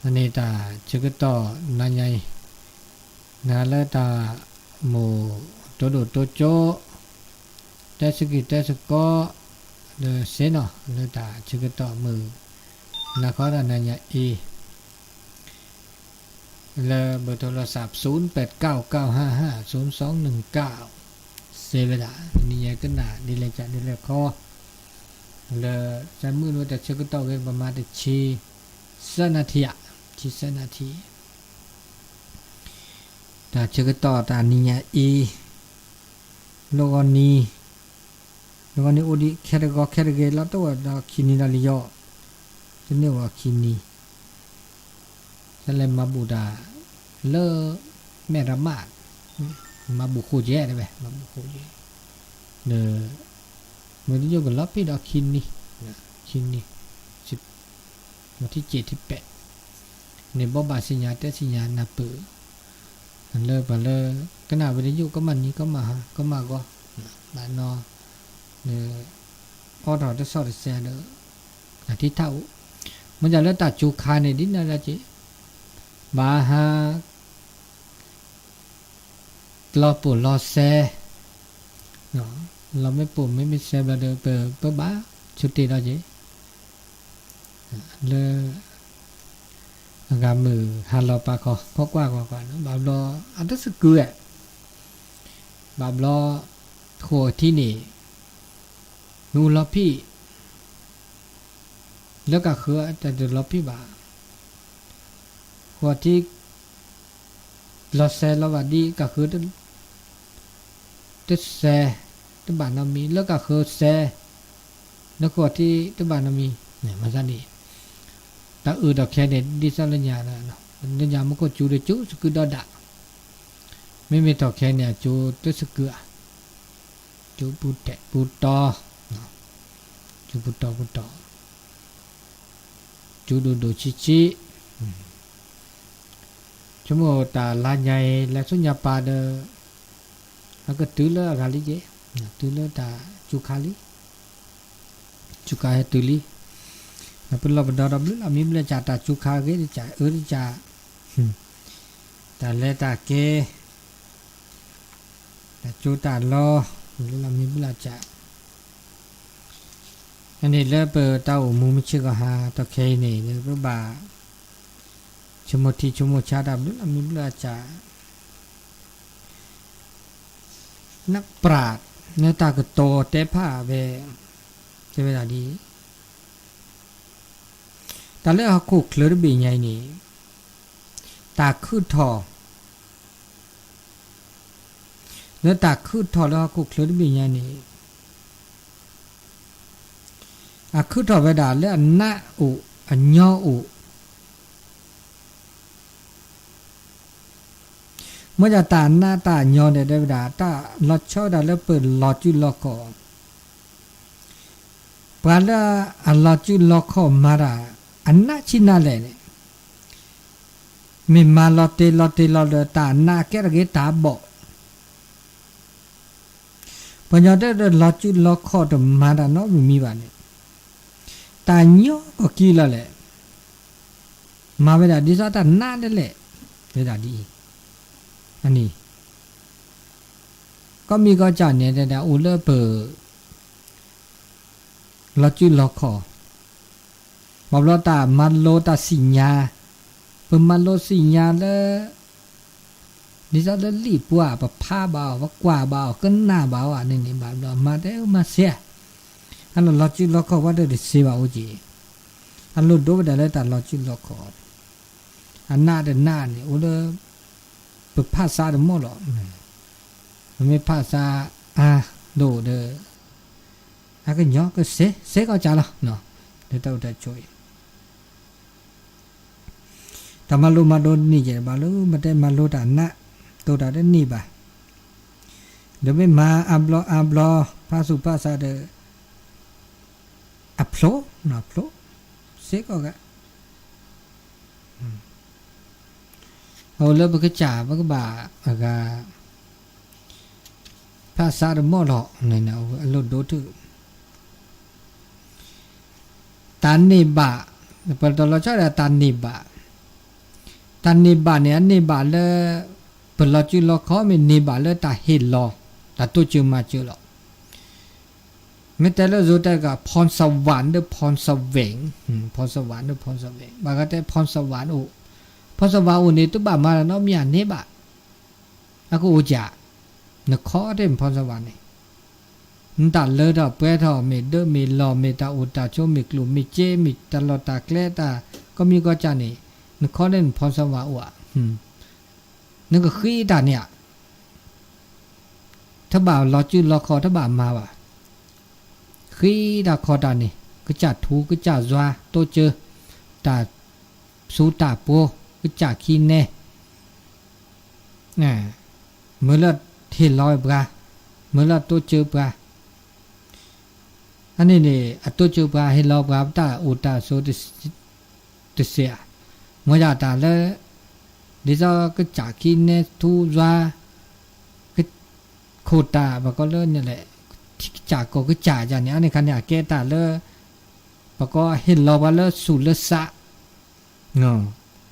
အန့ၣ်တၢ်ဆၢကတီၢ်နၤညါအံၤ နၤလၢတၢ်မိၢ်တိဒိၣ်တိကၠိ တဲသကိးတဲသကိး ဒီးစ့ၢ်နီၤ လၢတၢ်ဆၢကတီၢ်မုၢ် နၤခီတၢ်နၤညါအံၤ လၢဘၢၣ်ထိလီၤစး သုပၢၣ်ကၢ်ကၢ်ဟါဟါ သုသီနုၢ်ကၢ် စ့ၢ်ဝဲဒၣ် နံၤညါကနၣ်ဒ်လဲၣ်ကၢ်ဒ်လဲၣ်ခီ လၢ စဲမုၢ်နဝဲတၢ်ဆၢကတီၢ်ဂ့ၤ ပမၤတဆံသၢနၣ်ထံၣ်ဧါ, ဆံသၢနၣ်ထံၣ် တၢ်ဆၢကတီၢ်တၢ်နံၤညါအံၤ လီၢ်ဂီၤနံၤ လီၢ်ဂီၤနံၤအိၣ်ဒံးခဲတဂီၤခဲတဂ့ၤ လီၤတအိၣ်ဒီးခံနံၤဒီးလံယီၤ, တန့ၢ်ဝဲခံနံၤ တလဲၤမၤဘူၣ်တၢ် လၢ မဲၢ်ရမး မၤဘူၣ်ဃိကဲတဲဝဲ မၤဘူၣ်ဃိကဲ ဒီး မုၢ်တယိၣ်ကလီၤဖံးဒီးခံနံၤ ခံနံၤ မုၢ်ထံၣ်စ့ၣ်ထံၣ်ပဲာ် န့ၣ်ဘီဘၣ်သ့ၣ်ညါတဲသ့ၣ်ညါနၢ်ပၢၢ် လၢပှၤလၢ ကနၣ်ဝဲတယိၣ် ကမၣ်နံၤကမၣ်ဟါ ကမၣ်ဂီၤ ဘၣ်နီၤ လၢ အိးထီၣ်တဆီၣ်တစဲးဒီး တၢ်ထံထးအိၣ် မ့ၢ်ဒၣ်လၢတၢ်စူၤခါန့ၣ် ဒ်န့ၣ်ဒၣ်က့ၤ ဘၣ်ဟါ လီၤပိာ်လီၤစဲ လီၤမ့ၢ်ပိာ်မ့ၢ်မ့ၢ်စဲဘျီဒီး ပ ပဘၣ်ဆူတ့ၢ်ဒီးက့ၤ လၢ အဂၤမုၢ်ဟါလီၤပာ်ခီ ဖီကွၢ်ကွၢ်ကွၢ် ဘၣ်ဘျီ အတသကုၤဧါ ဘၣ်ဘျီ ဃိးထံၣ်န့ၣ် မ့ၣ်အူလီၤဖံး လၢကးဃုတၢ်တလီၤဖံးဘၣ် ဃိးထံၣ် လီၤစဲလီၤဘၣ်ဒ် ကးဃု တစဲ တဘၣ်နီတမံၤ လၢကးဃုစဲ လၢဃိးထံၣ်တဘၣ်နီတမံၤ မၤသးန့ၣ် တၢ်အုၣ်ဒီးခဲန့ၣ် ဒ်သိးလၢညါ လၢညါမူခိၣ်စူၤဒီးစူၤသကုၤဒီးဒၣ် မ့မ့ၢ်ထီၣ်ခဲန့ၣ် အစူၤတသကုၤဧါ စူၤပူၤတဲာ်ပူၤတီၤ စူၤပူၤတီၤပူၤတီၤ စူၤဒိၣ်ဒိၣ်ဆံးဆံး ဆိကမိၣ်တၢ်လါညါအံၤ လဲၤဆူညါပၤဒီး အကတုၤလၢအဂၤလံက့ၤ တုၤလၢတၢ်စူၤခါလံ စူၤခါဟဲတုၤလံ ပလီၢ်ပဒီဒီးဘျုးလီၤမံဘျုးစၢ် တၢ်စူၤခါဂ့ၤတစၢ် အၢတစၢ် တၢ်လဲၤတၢ်က့ၤ တၢ်စူၤတၢ်လီၤ ဘျုးလီၤမံဘျုးလီၤစၢ် အန့ၣ်လၢပတၢ်အိၣ်မူမုၢ်ဆ့ၣ်ဂီၤဟါ တီၢ်ခဲအံၤန့ၣ် ပဘၣ် ဆိကမိၣ်ထံဆိကမိၣ်ဆါတၢ်ဘျုးလီၤမံဘျုးလီၤစၢ် နပြး လၢတၢ်ကတိၤတဲဖၣ်ဝဲ တဲဝဲဒၣ်ဒ်အံၤ, တၢ်လၢဟီၣ်ခိၣ်ချၢတဘ့ၣ်ညါအံၤန့ၣ် တၢ်ခုၣ်ထီၣ် လၢတၢ်ခုၣ်ထီၣ်လၢဟီၣ်ခိၣ်ချၢတဘ့ၣ်ညါန့ၣ် အခုၣ်ထီၣ်ဝဲဒၣ်လၢအနးအိၣ် အညီအိၣ် မ့ၢ်ဒၣ်တၢ်နးတၢ်ညီန့ၣ် တဲဝဲဒၣ် တၢ်လီၤဆီဝဲဒၣ်လၢပလီၤစုလီၤခီၣ်, ပှၤလၢအလီၤစုလီၤခီၣ်မၤတၢ် အနးဆံးနးလဲၣ်န့ၣ် မ့ၢ်မၤလီၤတ့ၢ်လီၤတ့ၢ်လီၤဒီး တၢ်နးကဲထီၣ်က့ၤတၢ်ဘီၣ် ပှၤကညီတဲဒီး လီၤစုလီၤခီၣ်တမၤတၢ်နီတမံၤဘၣ်န့ၣ်, တၢ်ညီကီၢ်ကံလီၤလဲၣ်, မၤဝဲဒၣ်ဒ်သိးတၢ်နးဒၣ်လဲၣ်, ဝဲဒၣ်ဒ်အံၤ, အန့ၣ်, ကီၢ်မံကီၢ်ကၢ်န့ၣ် တဲဒၣ်အိၣ်လၢပ လီၤစုလီၤခီၣ်, ဘၣ်ဘျီတၢ်မၤလိတၢ်သ့ၣ်ညါ, ပမၤလိသ့ၣ်ညါလၢ ဒ်သိးလၢလံာ်ပှၢ် ပဖးဘၣ်အီၤ ပကွၢ်ဘၣ်အီၤ ကနၣ်ဘၣ်အီၤန့ၣ်န့ၣ် ဘၣ်ဘျီမၤတဲမၤစ့, အလီၤစုလီၤခီၣ်ဝဲဒီးတစ့ဘၣ်အိၣ်က့ၤ, အလိၣ်ဒိဝဲဒၣ်လၢတၢ်လီၤစုလီၤခီၣ်, အနးတနးန့ၣ် အိၣ်လၢ ပဖးဆါတမီၢ်လီၤ, ပမ့ၢ်ဖးဆါအါဒိၣ်ဒီး အကညီကစ့ စ့ကီၢ်ကၢ်လီၤ, လၢတၢ်အိၣ်တၢ်ဆိးအံၤ တၢ်မၤလိမၤဒိးန့ၢ်ယဲၢ်ဘၣ်လၢ မ့ၢ်တဲမၤလိတၢ်နး တိၢ်တၢ်တန့ၢ်ဘၣ်, ဒီးမ့ၢ်မၤအါဘျီအါဘျီ ဖးဆူၣ်ဖးဆါဒီး အဖျိ ဖျိ စ့ကီၢ်ဂၤ, အအိၣ်လၢပကစၢ် ပကဘၣ်အဂၤ ဖးဆါတမီၢ်လီၤ, အလိၣ်ဒိထူၣ် တၢ်န့ၢ်ဘၣ်, ပတလီၤဆီဒၣ်တၢ်န့ၢ်ဘၣ်, တၢ်န့ၢ်ဘၣ်န့ၣ် အန့ၢ်ဘၣ်လၢ ပလီၤစုလီၤခီၣ် မ့ၢ်န့ၢ်ဘၣ်လၢတၢ်ဟ့ၣ်လီၤ တၢ်တိစၢၤမၤစၢၤလီၤ. မ့ၢ်တဲလၢယိၤတဲက ဖီၣ်စဝး ဒီး ဖီၣ်စဝ့ၣ်, ဖီၣ်စဝး ဒီး ဖီၣ်စဝ့ၣ်, ဘၣ်ဃးတဲ ဖီၣ်စဝး အိၣ်, ဖီၣ်စဝး အိၣ်န့ၣ် တဘၣ်မၤတၢ်နီတမံၤန့ၢ်ဘၣ်, အကအိၣ်ကၢ်, နခီတဲ ဖီၣ်စဝး န့ၣ် နတၢ်လၢထီၣ်ပှဲၤထီၣ် မ့ၢ်ဒၢမ့ၢ်လီၢ် မ့ၢ်တၢ်အိၣ်တၢ်ဆိး မ့ၢ်ကျိၣ်မ့ၢ်စ့ မ့ၢ်တၢ်လီၢ်တၢ်ကျဲ တၢ်ကီမံကီၢ်ကၢ်န့ၣ် နခီန့ၣ် နဖီၣ်စဝး အိၣ်ဧါ, နကဃ့တၢ်န့ၣ်ဧါ, တဘၣ်လီၤစုလီၤခီၣ် တဘၣ်မၤဘၣ်, ဃ့တၢ်ခီၣ်တၢ်န့ၣ် ကစၢ်ထူ ကစၢ်ယွၤ တိစၢၤ တၢ်စူၤတၢ်ပှိၤ ကစၢ်ခံနဲ မ့ၢ်လၢဟ့ၣ်လီၤပှၤ, မ့ၢ်လၢတိစၢၤပှၤ, အန့ၣ်န့ၣ် အတိစၢၤပှၤ ဟ့ၣ်လီၤပှၤ တၢ်အိၣ်တၢ်ဆိး တစ့ဧါ, မ့ၢ်ဒၣ်တၢ်လၢ ဒ်သိးကစၢ်ခံနဲထူယွၤ ခိၣ်တၢ် ပှၤကိးလၢန့ၣ်လဲၣ်, ထံကစၢ်ကီၢ်ကစၢ်ယၤန့ၣ် အန့ၣ်ခါန့ၣ် အကဲတၢ်လၢ ပှၤကိးဟ့ၣ်လီၤပှၤလၢဆူၣ်လၢစး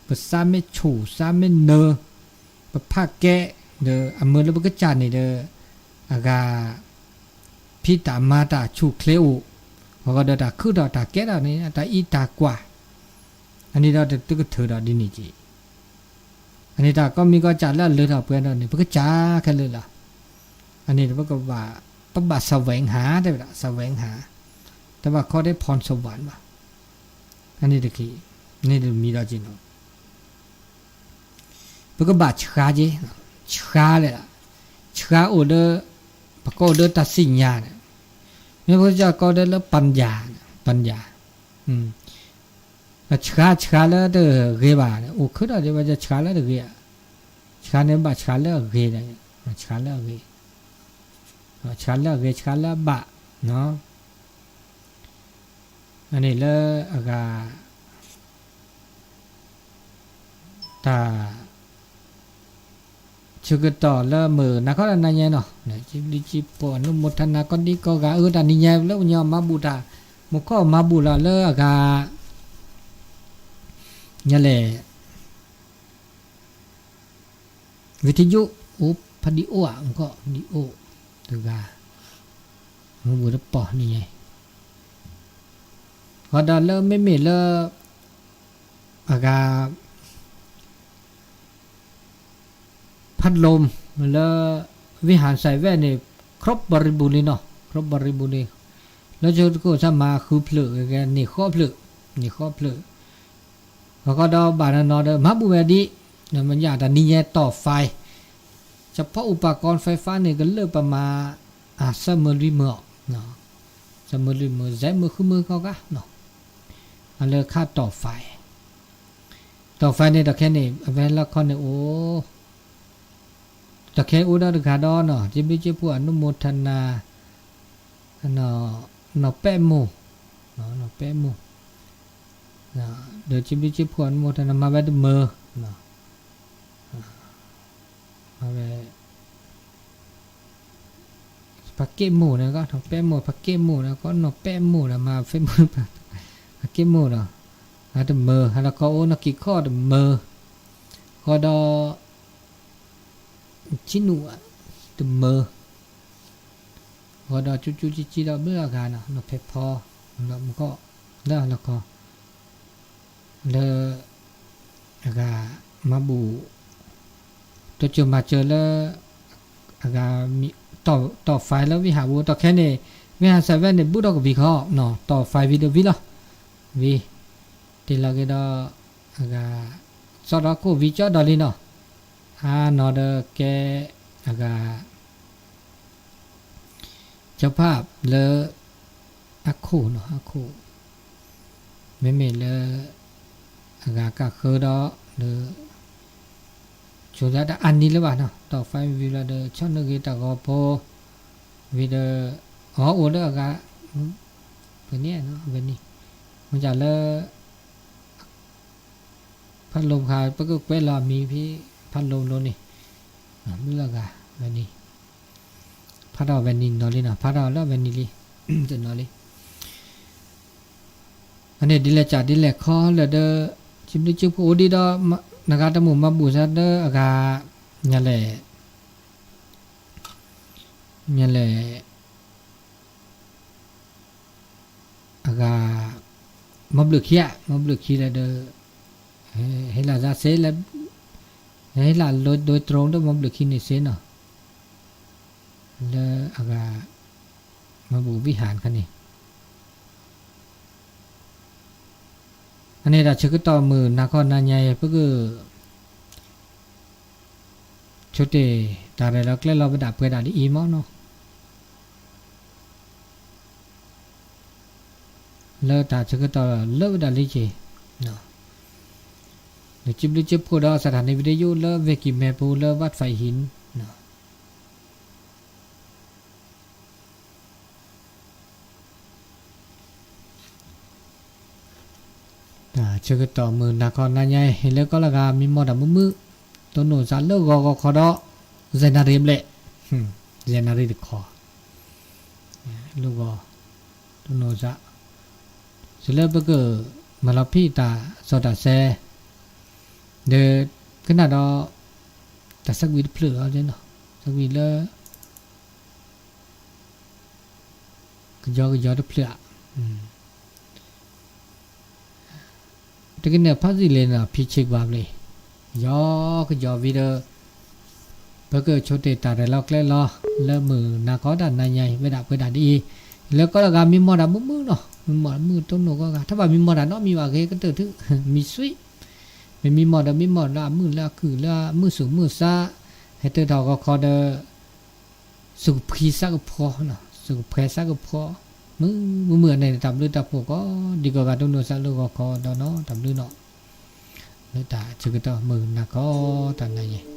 ပစးမ့ၢ်ဆူၣ် စးမ့ၢ်နၢၤ ပဖးကဲ ဒီးအမၢလၢပကစၢ်န့ၣ်ဒီး အဂၤ ဖံးတၢ်မၤတၢ်ဆူၣ်ချ့အိၣ်, အဃိဒီးတၢ်ခုၣ်ထီၣ်တၢ်ကဲထီၣ်န့ၣ် တၢ်အံးတၢ်ကွၢ်, အန့ၣ်ဒီးတကထၢၣ်ဒီးဒ်န့ၣ်က့ၤ, အန့ၣ်တၢ်ကီမံကီၢ်စၢ်လၢအလၢထီၣ်ပှဲၤထီၣ်န့ၣ် ပကစၢ်ခဲလၢာ်လီၤ, အန့ၣ်ပကဘၣ် ပဘၣ်စဝဲဟး တဲဝဲဒၣ် စဝဲဟး, တဘၣ်ခီဒၣ် ဖီၣ်စဝး ဘၣ်, အန့ၣ်တက့ၢ်, န့ၣ်တမံၤဒီးက့ၤနီၤ ပကဘၣ်ဆှါက့ၤ, ဆှါလဲၣ်, ဆှါအိၣ်ဒီး ပကိးအိၣ်ဒီးတၢ်သ့ၣ်ညါန့ၣ်, မ့ၢ်ပကစၢ်ကိးဒီးလၢ ပၢၢ်ယၢၢ်, ပၢၢ်ယၢၢ်, ဆှါ ဆှါလၢတဂ့ၤဘၣ်, အိၣ်ခုၣ်ထီၣ်ဒ်ဝဲဆှါလၢတဂ့ၤ, ဆှါန့ၣ်ဘၣ်ဆှါလၢအဂ့ၤ, ဆှါလၢအဂ့ၤ, ဆှါလၢအဂ့ၤ ဆှါလၢအဘၣ်, အန့ၣ်လၢအဂၤ တၢ် ဆၢကတီၢ်လၢမုၢ်နၤခီတနၤညါနီၤ, စံးဘျုးစံးဖှိၣ် အနုမောทนา ကိးဒံကိးဂၤ အၢ တၢ်နံၤညါလၢပညီမၤဘူၣ်တၢ်, မူခိၣ်မၤဘူၣ်လီၤလၢအဂၤ ညါလဲၣ် ဝံၤထံယိၣ် အိၣ်ဖးဒံအိၣ်ဧါ, မူခိၣ်ဖးဒံအိၣ်တဂၤ, မၤဘူၣ်တပီၢ်နံၤညါ, ဃီဒီးလၢမ့မ့ၢ်လၢ အဂၤ ဖးလိမ် လၢ ဝံဟၣ်စဲးဝဲန့ၣ် ခရံာ်ပရံပူၤလံနီၤ, ခရံာ်ပရံပူၤလံ, လၢကၠိတကိးဆၣ်မၤဃုဖျၢၣ်, န့ၢ်ဃီဖျၢၣ်, န့ၢ်ဃီဖျၢၣ်, ဃီဃီဒီးဘၣ်နီၤနီၤဒီး မၤဘူၣ်ဝဲဒ်, မ့ၢ်ညါတနံၤညါတီၢ် five, เฉพาะอุปกรณ์ไฟฟ้าန့ၣ် ကလၢာ်ပမၤ အစၢမုၢ်လွံၢ်မုၢ်အီၤ, စၢမုၢ်လွံၢ်မုၢ်, စဲမုၢ်ဃုမုၢ်ဃီဂၤနီၤ, အလၢခါတီၢ် five, တီၢ် fiveန့ၣ် တီၢ်ခဲန့ၣ် အဝဲလီၢ်ခီန့ၣ်အိၣ် တီၢ်ခဲအိၣ်ဒီးတဂၤဒီးနီၤ, စံးဘျုးစံးဖှိၣ် အနုโมทนา, နီၢ်ပဲၣ်မိၢ်, နီၢ်ပဲၣ်မိၢ်, ဒီးစံးဘျုးစံးဖှိၣ် အနုโมทนา မၤဝဲတမၢ, မၤဝဲ ဖးက့ၣ်မိၢ်န့ၣ်ကီး, နီၢ်ပဲၣ်မိၢ် ဖးက့ၣ်မိၢ်န့ၣ်ကီး, နီၢ်ပဲၣ်မိၢ်ဒီး မၤ Facebook ဖးက့ၣ်မိၢ်ဒီး, အတမၢ ဟါလီၤခီအိၣ်နီၢ်က့ၤခီၣ်တမၢ, ဃီဒီး ဆံနူး တမၢ, ဃီဒီးကၠူကၠူကၠံကၠံဒီးဘျုးအဂၤနီၤ, နီၢ်ဖဲးဖီ, နီၢ်မုၢ်ကီၢ် လၢအလီၢ်ခီ လၢ အဂၤ မၤဘူၣ် တိစၢၤမၤစၢၤလၢ အဂၤ တီၢ် five လၢဝံဟၣ်ပူၤ, တီၢ်ခဲန့ၣ် ဝံဟၣ်စဲးဝဲန့ၣ် ဘူးထီၣ်ကဘံၣ်ခီနီၤ, တီၢ် five ဝံၤဒီးဝံၤလီၤ, ဝံၤ တ့ၢ်လီၤက့ၤဒီး အဂၤ စီၤဒီးခိၣ်ဝံၤကၠီဒီးလံနီၤ, အါနီၤဒီးကဲ အဂၤ เจ้าภาพ လၢ အခိၣ်နီၤ, အခိၣ် မ့မ့ၢ်လၢ အဂၤကၣ်ဃၢဒီး လၢ ဆိလၢတၢ်အါနံၤလၢၤဘၣ်နီၤ, တီၢ် five ဝံၤလီၤဒီး ဆီၣ်နုာ်ဂ့ၤတၢ်ဂီၤဖိ ဝံၤဒီး အီၤအိၣ်လၢအဂၤ ဖဲန့ၣ်နီၤ, ဖဲန့ၣ် မ့ၢ်တၢ်လၢ ဖးလိပခါ ပကကွဲးလီၤအမံၤဖဲ ဖးလိလိန့ၣ် ဘုလီၤဂာ် ဝဲန့ၣ် ဖးထီၣ်ဝဲန့ၣ်နီၤလံနီၤ, ဖးထီၣ်လၢဝဲန့ၣ်လံ တနီၤလံ. အန့ၣ်ဒ်လဲၣ်စးဒ်လဲၣ်ခီလၢာ်ဒီး စံးဘျုးစံးဖှိၣ်အိၣ်ဒံးဒီး နဂၤတမုာ်မၤဘူၣ်စၢ်ဒီးအဂၤ ညါလဲၣ် ညါလဲၣ် အဂၤ မၤဘျုးခံဧါ, မၤဘျုးခံလၢာ်ဒီး ဟ့ၣ်လီၤစ့လၢ ဟ့ၣ်လီၤ โดยตรง ဒီးမၤဘျုးခံန့ၣ်စ့နီၤ, လၢအဂၤ မၤဘူၣ်ဝံဟၣ်ခါန့ၣ် အန့ၣ်တၢ်ဆၢကတီၢ်မုၢ်နၤခီနၤညါအံၤ ပက ဆိတ့ၢ်တၢ်ရဲၣ်လီၤကျဲၤလီၤပဒၣ်ပှဲၤဒၣ်ဒ်အံၤမ့ၢ်နီၤ, လၢတၢ်ဆၢကတီၢ်လၢဝဲဒၣ်လံက့ၤ, ဒီးစံးဘျုးစံးဖှိၣ်ဒီး สถานีวิทยุ လၢ เวกิแม ပူၤလၢ วัดไฟหิน တၢ်ဆၢကတီၢ်မုၢ်နၤခီနၤညါအံၤ လၢကီၢ်လၢဂၤမံမီၢ်တၢ်မုာ်မုာ်, တိၢ်နီၣ်စးလၢဂီၤဂီၤခီဒီး စဲးနၣ်ရံၣ်ဘျဲၣ်, စဲးနၣ်ရံၣ်တခီ, လၢဂီၤ, တိၢ်နီၣ်စး, စံးလၢပကမၤလီၤဖံးတၢ်စီတၢ်ဆဲ, ဒီး ကနၣ်ဒီး တၢ်ဆၢကွံာ်တဖျၢၣ်လီၤ, ဆၢကွံာ်လၢ ကယီကယီတဖျၢၣ်ဧါ, တကနၣ်ဖးစံၣ်လံနီၤ ဖံးဆံးကွၢ်ဘျီ, ကယီကယီဝံၤဒီး ပကဆိတ့ၢ်တၢ်ရဲၣ်လီၤကျဲၤလီၤ လၢမုၢ်နၤခီတၢ်နၤညါအံၤ ဝဲဒၣ်ပှဲၤဒၣ်ဒ်အံၤ, လၢကီၢ်လၢဂၤမံမီၢ်တၢ်မုာ်မုာ်နီၤ, မံမီၢ်တၢ်မုာ်တိၢ်နီၣ်ကီၢ်ဂၤ, တဘၣ်မံမီၢ်တၢ်နီတမံၤဘၣ်ဂ့ၤကတၢၢ်ထု, မံမီၢ်ဒီးမံမီၢ်လၢအမုာ်လၢအခုၣ်လၢအမုာ်သူၣ်မုာ်သး, ဟဲတၢၢ်ထီၣ်ဂီၤခီဒီး သူၣ်ကဖှံသးကဖှီ, သူၣ်ကဖှဲသးကဖှီ, မုာ်မုာ်မုာ်န့ၣ် တၢ်ဘျုးတၢ်ဖှိၣ်ကီး ဒ်ကီးဂၤတိၢ်နီၣ်သးလၢဂီၤခီဒီးနီၤ တၢ်ဘျုးနီၤ, လၢတၢ်ဆၢကတီၢ်မုၢ်နၤခီတၢ်နၤညါ